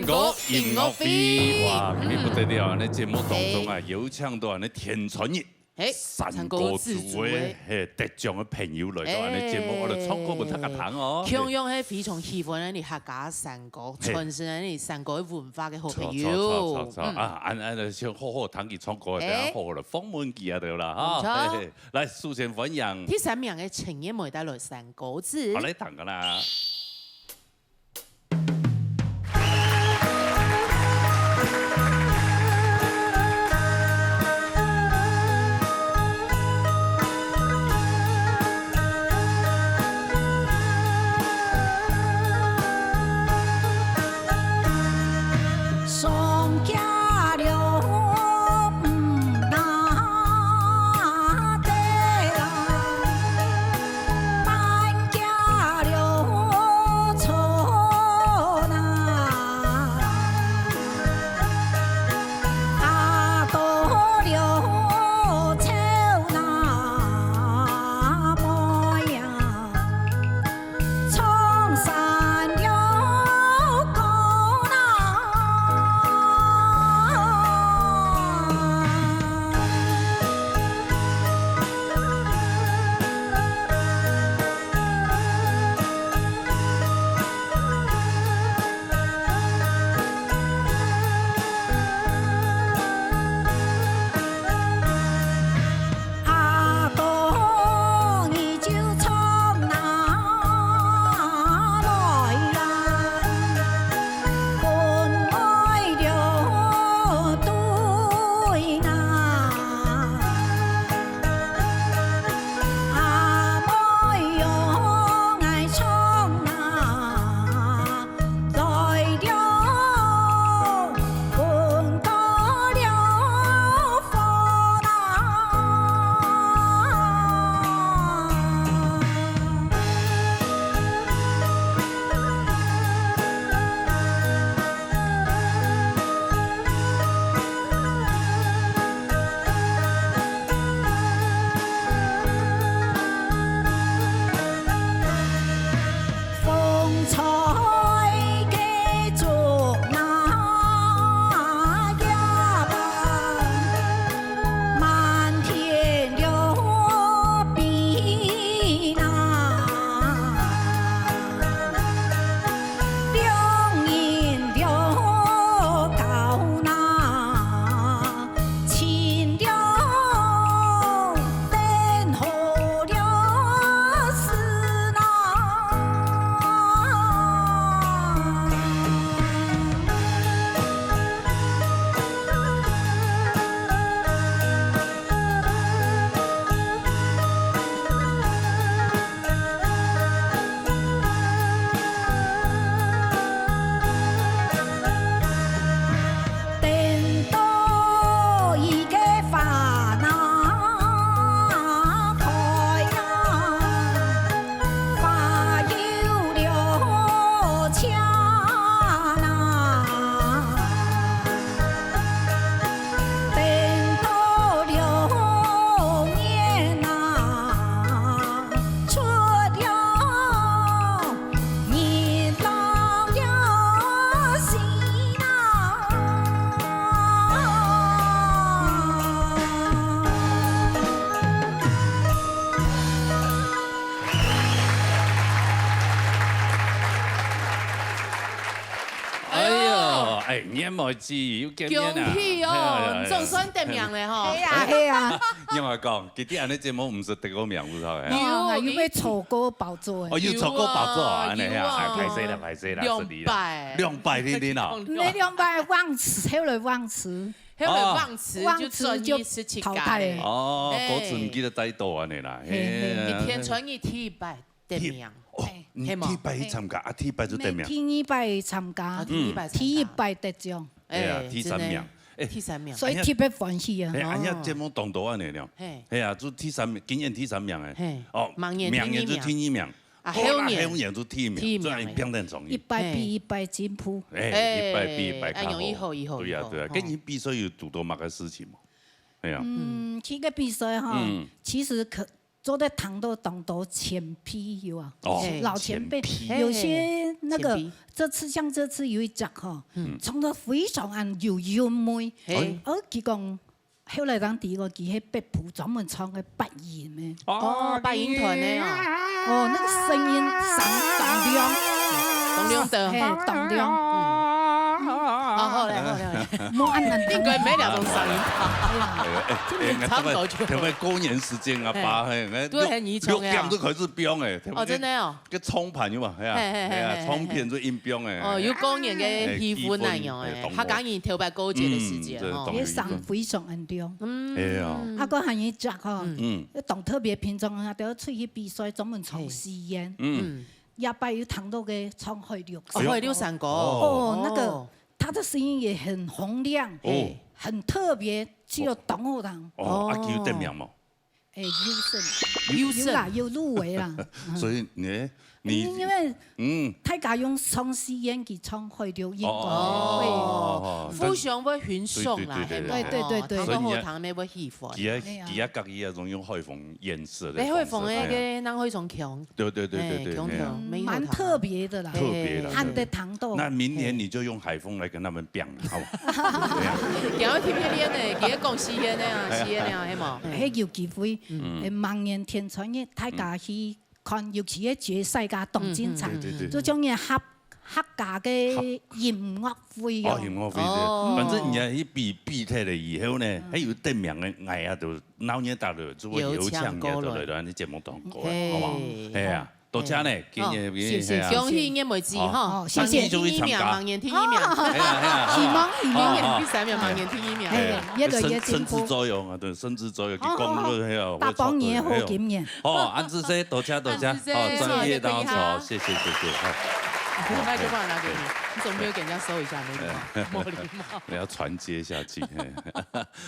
歌音樂會，哇，嗯。今日不得了啊！恁呢節目當中啊，嘿。有請到恁呢天穿日，嘿，山歌之祖的，山歌之祖的。嘿，得獎的朋友來到恁呢節目，嘿。來唱歌分大家聽哦。共樣係非常喜歡恁呢客家山歌，嘿。傳承恁呢山歌文化个好朋友。著，著，著，著，著。嗯。啊，恁，恁呢先好好聽佢唱歌，嘿。等下好好來訪問佢啊，對啦，哈。毋錯。嘿，嘿。來，首先歡迎。第三名个陳燕梅帶來山歌子。好，來聽个啦。哎喲，哎，燕梅姊又見面啊！恭喜哦，哎呀，哎呀。你總算得名了吼。係啊，係啊。另外講，佢等恁呢節目毋係得過名，有無？有，哦，又愛坐過寶座誒。哦，又坐過寶座啊，有啊，恁呢啊，哎，有啊。歹勢啦，歹勢啦，失禮啦。兩擺。兩擺定定哦。你兩擺忘詞，後來忘詞。後來忘詞就轉去係自家个。哦，忘詞就淘汰了。哦，哎。歌詞毋記得再多恁呢啦，嘿，嘿，嘿。嘿。一天傳一第一名。第，哦，嘿。你第一擺去參加，嘿無？啊，第一擺就得名。第二擺參加。啊，第二擺參加。嗯。第一擺得獎。哎呀，哎，第三名。真的，哎，第三名。所以特別歡喜啊。哎，哎呀，哦。節目當多恁呢了。嘿。哎呀，就第三名，今年第三名哎。嘿。哦，明年第二名。明年就第二名。啊，好啦，後年。後年就第一名，第一名哎。這樣一定很重要。一擺比一擺進步。哎，一擺比一擺較好。哎，哎，哎，以後，以後，對呀，以後，對呀。哦。跟你比賽有堵到麼个事情無？哎呀。嗯，這個比賽哈，嗯。其實可，做得聽到當多前輩有啊，哦，老前輩，前輩。有些那个，嘿，嘿，嘿。这次，像这次有一隻吼，嗯。唱得非常恁有韻味。嘿。哦，佢講，後來人知講，佢係北埔專門唱个八音个。哦，八音團个哦。哦，那个声音響當亮。當亮的。嘿，當亮。嗯。好，好嘞，好嘞，好嘞。莫恁難聽。應該沒那種嗓音吧？哎呀，哎，哎，哎，差不多就好。等會過年時間啊，嘿。八，嘿，哎，都很宜重呀。六點就開始飆哎，哦，真的哦。个唱盤有嘛，哎呀，嘿，嘿，嘿，哎呀，嘿，嘿，唱片就硬飆哎。哦，有過年个气氛那樣哎，哎，氣氛，哎，當好。客家人頭擺過節个時節，嗯，這吼。當有意思。也上非常安定。嗯。哎呀。啊，還有一隻吼，嗯。當特別，平常啊，都要出去比賽，專門唱四縣。嗯。嗯。也擺有聽到个唱海陸。哦，哎喲。海陸山歌。哦，那个，哦。他的声音也很洪亮，哦。很特別，只有當好聽。哦，啊，佢有得名無？ 哎，有聲。有聲。有啦，有入圍啦。所以你，你，因為，嗯。大家用唱四縣去唱海陸，應該會。哦，哦，哦，哦，互相會欣賞啦，對，對，對，係無？對，對，對，對。哦，聽到好聽，所以你也，你會喜歡。佢也，哎呀。佢也家己也用海豐豔色的方式，哎，海豐个，哎呀。个，人海豐腔。對，對，對，對，哎，對，腔調，哎呀。嗯，蠻特別的啦。特別啦，哎，對。難得聽到。那明年你就用海豐來跟他們 變，好無？對啊。今日特別練呢，今日講四縣个啊，哎呀。四縣个啊，係無？係有機會，嗯。誒，明年天穿日，大家去看，尤其係決賽个當精彩，嗯，嗯，嗯。對，對，對。就像个客，客家个音樂會哦。哦，音樂會，對。哦。反正你也去比，比賽了以後呢，嗯。還有得名个，哎呀，都鬧熱打了，就會有請个，有請過來。對，對，對，你節目當過來，嘿。好不好？哎呀。 多謝呢，嗯。今日，哦，今日，謝謝，係啊。恭喜月梅姊，吼。哦，謝謝。明年第一名，明年第一名。係啊，係啊，希望，希望。明年第三名，明年第一名。哎，哎，越來越進步。神，神之作用啊，對，神之作用，哦，佢講个，係啊，打幫你个好經驗。哦，恁仔細，多謝，多謝，恁仔細，哦，專業當中，謝謝，謝謝，謝謝，哦。拿給我，拿給你，你怎麼沒有給人家收一下？沒禮貌，沒禮貌。你要傳接下去，嘿。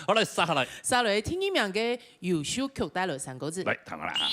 好，來，接下來。接下來，第二名个優秀曲帶來三個字。來，聽下來啊。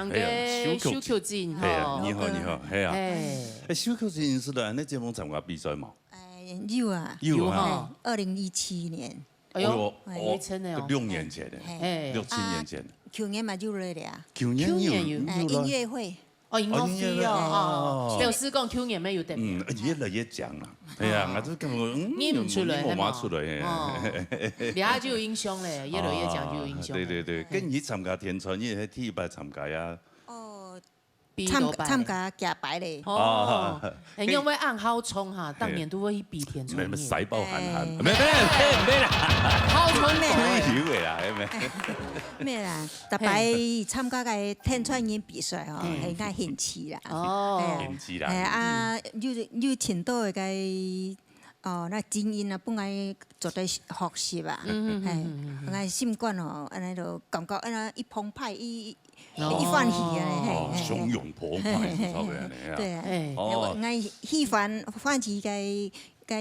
个哎呀，邱邱菊金，邱菊金，哎呀，吼。你好，你好，哎呀。哎。哎，邱菊金是來恁呢節目參加比賽無？哎，有啊。有啊。有吼。哎，二零一七年。哎呦，哦，哎。哦，六年前的，嘿。哎。六七年前。啊，舊年嘛有來了啊。舊年有，舊年有。哎，有來。音樂會。哦，音樂會哦，哦，音樂會，哦。哦。表示講舊年乜有得。嗯，越來越強了。哎呀，哦。我就感覺，嗯，認毋出來，你無，你無嘛出來，嘿嘛。嘿。哦。這下就有印象咧，越來越強就有印象了。哦，對，對，對，嘿。跟你參加天穿，你係第一擺參加呀？哦，比多擺咧。參，參加幾擺咧。哦。哦。哎，因為恁好唱哈，當年都會去比天穿。沒，沒，塞爆韓寒。哎。沒，沒，沒，沒啦。好唱過。沒有啦，哎，沒。沒啦，逐擺參加个天穿音比賽吼，嘿。係愛興趣啦。哦。哎呀，興趣啦。哎，啊，有，有盡多个 哦，該精英啊，本來做得學習啊，嗯，嗯，嗯，嘿，嗯，嗯，嗯。𠊎心肝哦，恁呢就感覺恁呢一澎湃，一，哦。一歡喜啊，嘿，哦，嘿，嘿。洶湧澎湃，是差不多恁呢啊。對啊，哎。哦。𠊎喜歡，歡喜个，个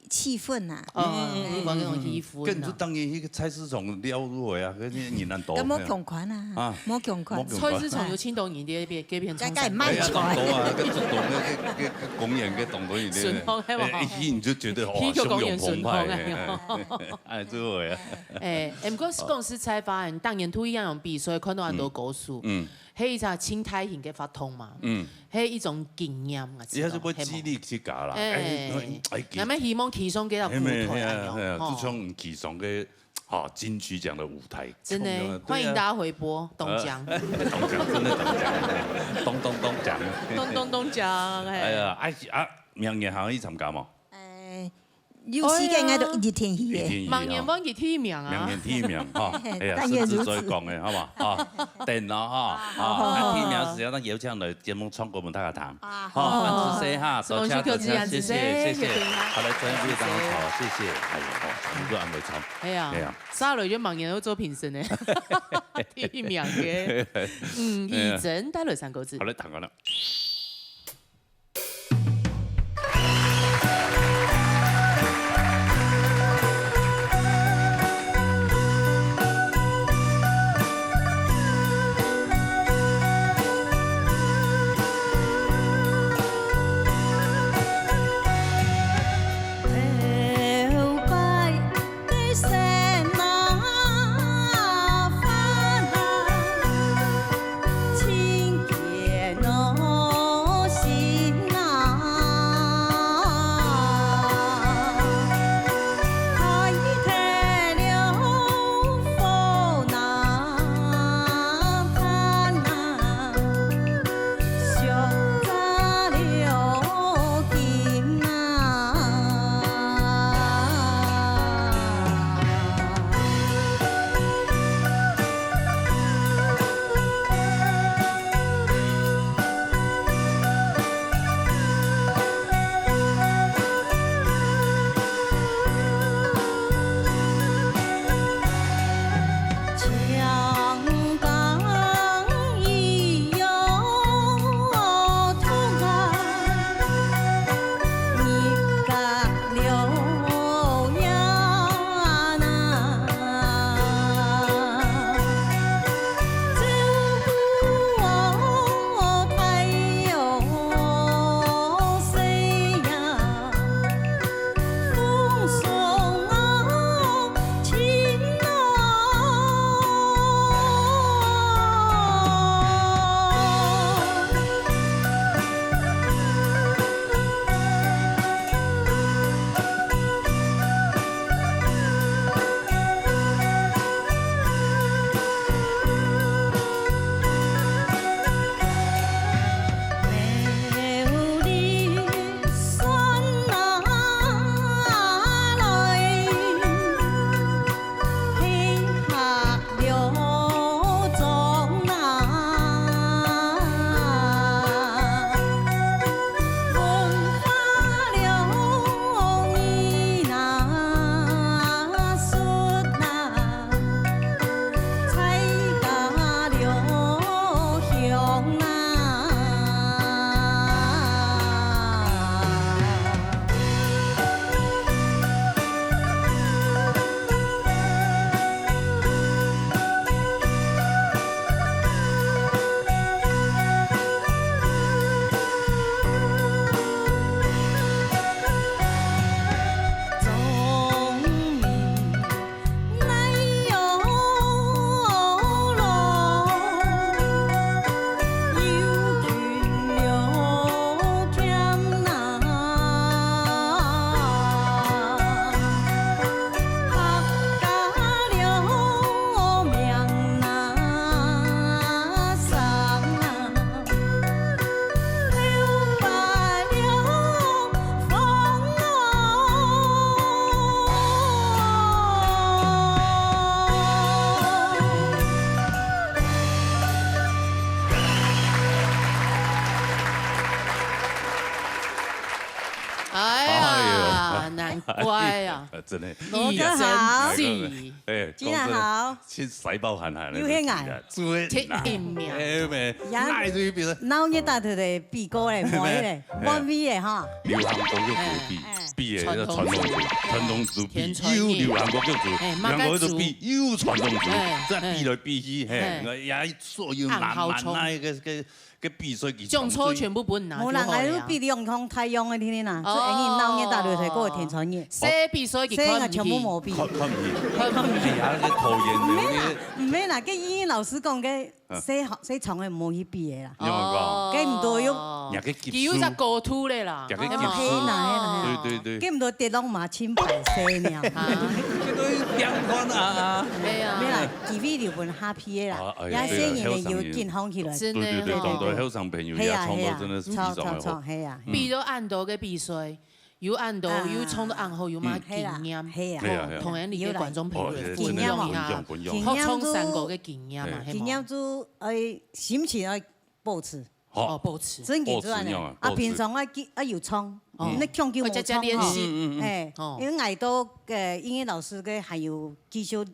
氣氛啊。哦，嗯，嗯，嗯，喜歡那種氣氛啊。跟住當然那個菜市場了落啊，跟人人多。該無共款啊，啊，無共款。無共款。菜市場有盡多人在該邊，該，該賣菜。哎呀，當多啊，該做東，該，該，該公園，該當多人。順風，係無？哎，一去你就覺得，哇，去到公園洶湧澎湃，順風，哎喲。哎，哎，哎，哎，最好呀。哎，哎，毋過講實在話，你當年都一樣用比賽，看到恁多歌手，嗯，嗯。係一隻盡大型个活動嘛，嗯。係一種經驗啊，也係會激勵自家啦。哎，哎，哎，哎，那麼希望其中給到舞台啊，哎，哎，哎，吼。就像其中个 好，金曲獎的舞台。真的，衝啊，對啊。歡迎大家回播，中獎。呃，中獎，真的中獎，咚咚咚獎。咚咚咚獎，嘿。哎呀，哎，啊，明年還愛去參加無？哎，有時間應該都一定去的。一定去，明年還係第一名啊。明年第一名，哈。哎呀，但願如此。順勢再講的，好無？哈，等咯，哈。好，好，好。啊，第一名係愛邀請來節目唱歌分大家聽。 啊，好，好，恁仔細哈，好，多謝，多謝，多謝，恁仔細，謝謝，謝謝。謝謝。好，來，轉一位當中，謝謝。哎喲，哦，全部都恁會唱。係啊，係啊。續落就明年愛做評審呢。第一名个，嗯，哎呀。以前帶來三個字。好，來，聽看啦。難怪啊，啊，真的。羅哥好。真是。哎，真的好。講真的，去塞爆喊喊的，有血眼。最難。第一名。哎，沒，呀。哪一隊比賽？鬧熱打頭的比過嘞，無嘞，沒，沒。彎位的哈。流行歌曲比，哎，哎。比的那傳統組，傳統組比，又流行歌曲組，哎，流行歌曲組比，又傳統組，哎，再比來比去，嘿，哎。哎呀，所有滿滿那一個，個 个比賽佢種草全部分拿就好了啊。無啦，𠊎就比兩項大樣个，天天啊，哦。所以你鬧熱打落去，个天穿熱。細比賽佢看毋起。細个全部無比。看，看毋起。看毋起。哎呀，那個討厭的，毋係啦，那個毋係啦，个英語老師講个，啊。細學，細場个無去比个啦。你有沒有講？哦。个毋多用。人家个級數。佢有隻高度咧啦。人家个級數。哎嘛，嘿啦，嘿啦，嘿啦。對，對，對。个毋多跌落嘛，清白細呢。啊。這都是兩款啊。哎呀。無啦，機會就分下批个啦。啊，哎呀，也細人个有健康起來。對啦，後生人。真的哦。對，對，對，當多後生朋友也創作真的是非常的好。係啊，係啊，係啊，係啊。嗯。比到恁多个比賽，有恁多，啊。有創作恁好，有嘛經驗。嗯，係啊，係啊。係啊，係啊。同樣你个觀眾朋友，哦，這真的要分享，分享。經驗哦。學唱山歌个經驗嘛，嘿。係無？經驗就，哎，心情愛保持。好。哦，保持。真緊做呢。保持樣啊，啊，保持。平常愛記，愛有唱，哦。那唱歌無唱哦。愛加加練習。嗯，嗯，嗯。哎，哦。因為𠊎都，呃，英語老師个還有繼續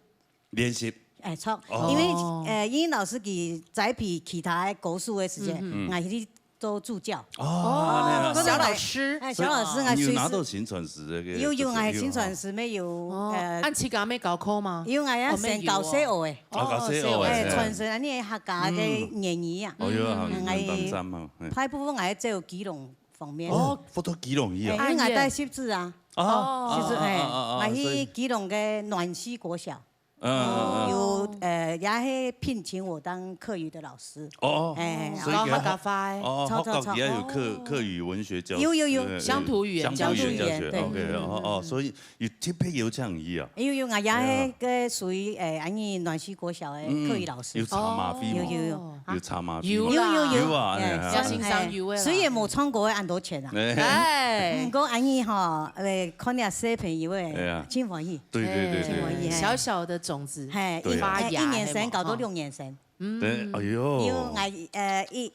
練習。哎，著。哦。因為，呃，英語老師佢在比其他个歌手个時間，嗯，嗯。𠊎去做助教。哦，那樣。哦，小老師。哎，小老師，哦。𠊎隨時你有拿到薪傳師个？有，有，𠊎係薪傳師，乜有，哦，呃，恁自家乜教課嗎？有，𠊎也先教細學个。哦，教細學个，哎，哎。傳承恁呢客家个言語啊。嗯。哦，有啊，嗯。有當讚嘛，哎。大部分𠊎走基隆方面。哦，跑到基隆去啊。哎，因為𠊎戴十字啊。哦，十字，哎，啊，啊，啊，啊，𠊎去基隆个暖溪國小。 嗯，嗯，嗯。有，呃，也係聘請我當客語的老師。哦，哎，所以佢還，教客家話。哦，著，著，著。學校底下有客，客語文學教，有，有，有。呃，鄉土語言教學。鄉土語言教學，對。OK，哦，哦，嗯。所以有特別邀請你啊？有，有，𠊎也係个屬於，哎，恁呢暖溪國小个客語老師。嗯，有差馬屁嗎？有，有，有。有差馬屁嗎？有啦。有，有，有。有啊，哎。哎，哎，先生有个啦。雖然無唱歌个恁多錢啊。哎。哎。毋過恁呢吼，哎，看你細朋友个，哎呀。真歡喜。 對，對，對，對。哎，小小的種子，嘿，對。一，發芽，哎，一年生搞到六年生。係無？嗯。對，哎喲。有，哎，呃，一，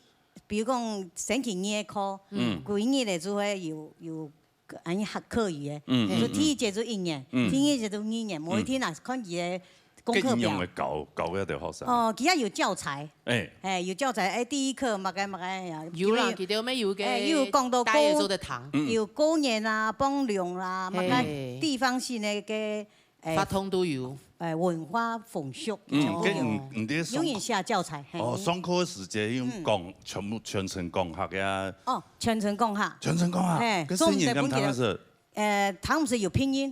比如講星期二个課，嗯。歸日个就會有，有，恁呢客，客語个，嗯，嗯，就第一節就一年，嗯。第二節就二年，每一天啊，嗯。看佢个功課表。該仰般个教，教該兜學生？哦，佢也有教材。哎。哎，有教材，哎，第一課麼个麼个呀，有啦，比如，佢兜乜有个，哎，又有講到過，大家做得聽。嗯。有過年啊、放尞啦，麼个嘿。地方性个个 哎，活動都有。哎，文化風俗，嗯，哦。該你，你這上，有人寫教材，嘿。哦，上課个時節用講，嗯。全部全程講客呀。哦，全程講客。全程講客，嘿，該細人敢聽得識？呃，聽毋識有拼音，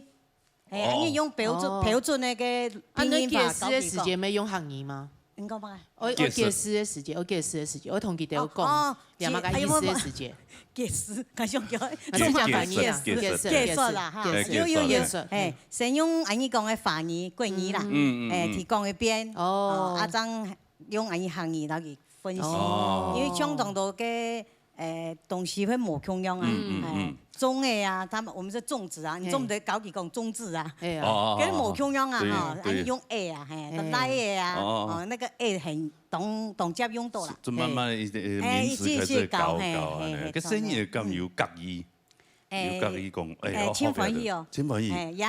哎，哦。你用標準，哦。標準个該个拼音法教佢講。啊，該解釋个時節乜用客語嗎？你講麼个？ 𠊎，𠊎解釋。解釋个時節，𠊎解釋个時節，𠊎同佢兜講，哦，哦，兩個意思个時節。解釋，解釋，𠊎想叫，啊，係講華語啊，解釋，解釋，解釋啦，哈，解釋，有，有，有，解釋，哎，先用恁呢講个華語、國語啦，嗯，嗯，哎，嗯。提供一遍，哦。哦，啊，正用恁呢客語來去分析，哦。因為相同个 誒，東西會無共樣啊。嗯，嗯，哎，嗯。種个啊，他們，我們是粽子啊，你，嘿。種毋得搞佢講種子啊。哎呀。哦，哦，哦，哦。跟無共樣啊，對，哈，對。啊，你用A啊，嘿，哎。來个啊，哦，哦，哦。哦，那個A很當，當接用到啦。就慢慢地一些，哎，名詞開始搞，一些一些搞，嘿，搞啊，嘿，嘿，該細人敢有合意？ 哎，有合意講，哎，哎，哦，真歡喜哦。好个，真歡喜。哎，也，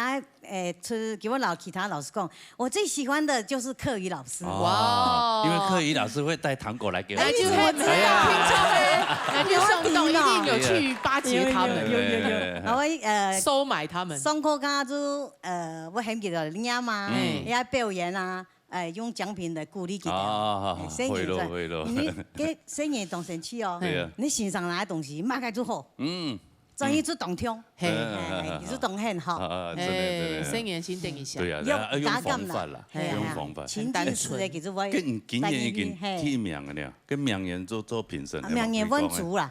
哎，就給我老，其他老師講，我最喜歡的就是客語老師。哦，哇。因為客語老師會帶糖果來給我吃。哎，你怎麼知道？哎呀。聽眾哎，那就上當，一定有去巴結他們。有，有，有，有，有。哎，哎，哎。然後，呃，收買他們。上課剛剛就，呃，𠊎喊佢兜唸嘛，嗯。也表演啊，哎，用獎品來鼓勵佢兜。啊，哎，細人仔，會咯，會咯。因為該細人當生趣哦。對啊。你欣賞哪個東西，麼个就好。嗯。 轉去就當暢，嘿，嗯，嗯，嗯，嗯，嘿，你就當興吼。啊，啊，真的，真的。哎，生源先等一下。對啊，有對啊，要用方法啦，加減啦，嘿啊，用方法。情境式的，其實我跟你今年已經提名了呢，嘿。跟明年做，做評審，啊，明年換組啦。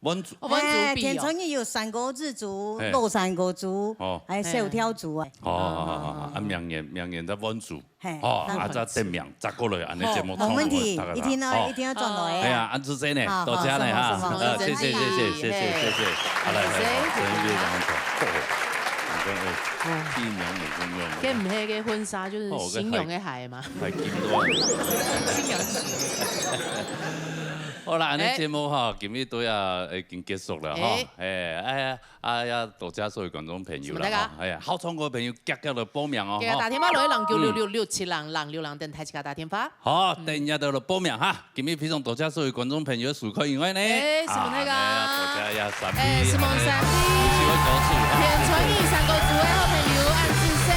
換組。哦，換組比哦。哎，天穿日有山歌子組、嘿。老山歌組，哦。還有小調組啊。哦，好，好，好，好，啊，明年，明年再換組。 嘿，哦，啊，再等名，再過來，恁呢節目創作，大家看。好，無問題，一定要，哦。一定要轉來啊。哎呀，恁仔細呢，好，多謝呢，哈。好，好，好，呃，謝謝，謝謝，謝謝，謝謝。好，來，來，來，陳玉非常好。哦，你看，哎。哦，變樣無共樣。該毋係个婚紗，就是哦，該新娘个鞋嘛。還緊到。新娘鞋。好啦，恁呢哎。節目吼，今日都要已經結束了吼。哎。哎，哎呀，哎呀，多謝所有觀眾朋友啦，承蒙大家。吼。哎呀，好唱歌个朋友，遽遽來報名哦，遽遽打電話來，吼。零九六六六七零零六零，等待大家打電話。好，等一下就來報名哈。今日非常多謝所有觀眾朋友收看，因為呢，哎，承蒙大家。啊，哎呀，多謝呀，三位，哎，承蒙三位。一起會歌手哈。天川二三个組个好朋友，恁仔細。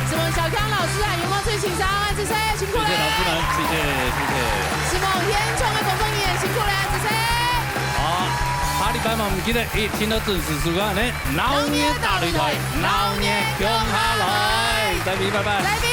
承蒙小康老師啊，有沒有最欣賞？恁仔細，辛苦了。謝謝老師們，謝謝，謝謝。承蒙現場个工作人員，辛苦了，恁仔細。好，下禮拜嘛，毋記得一定要準時收看呢，鬧熱大擂台，鬧熱共下來，再見，拜拜。再見。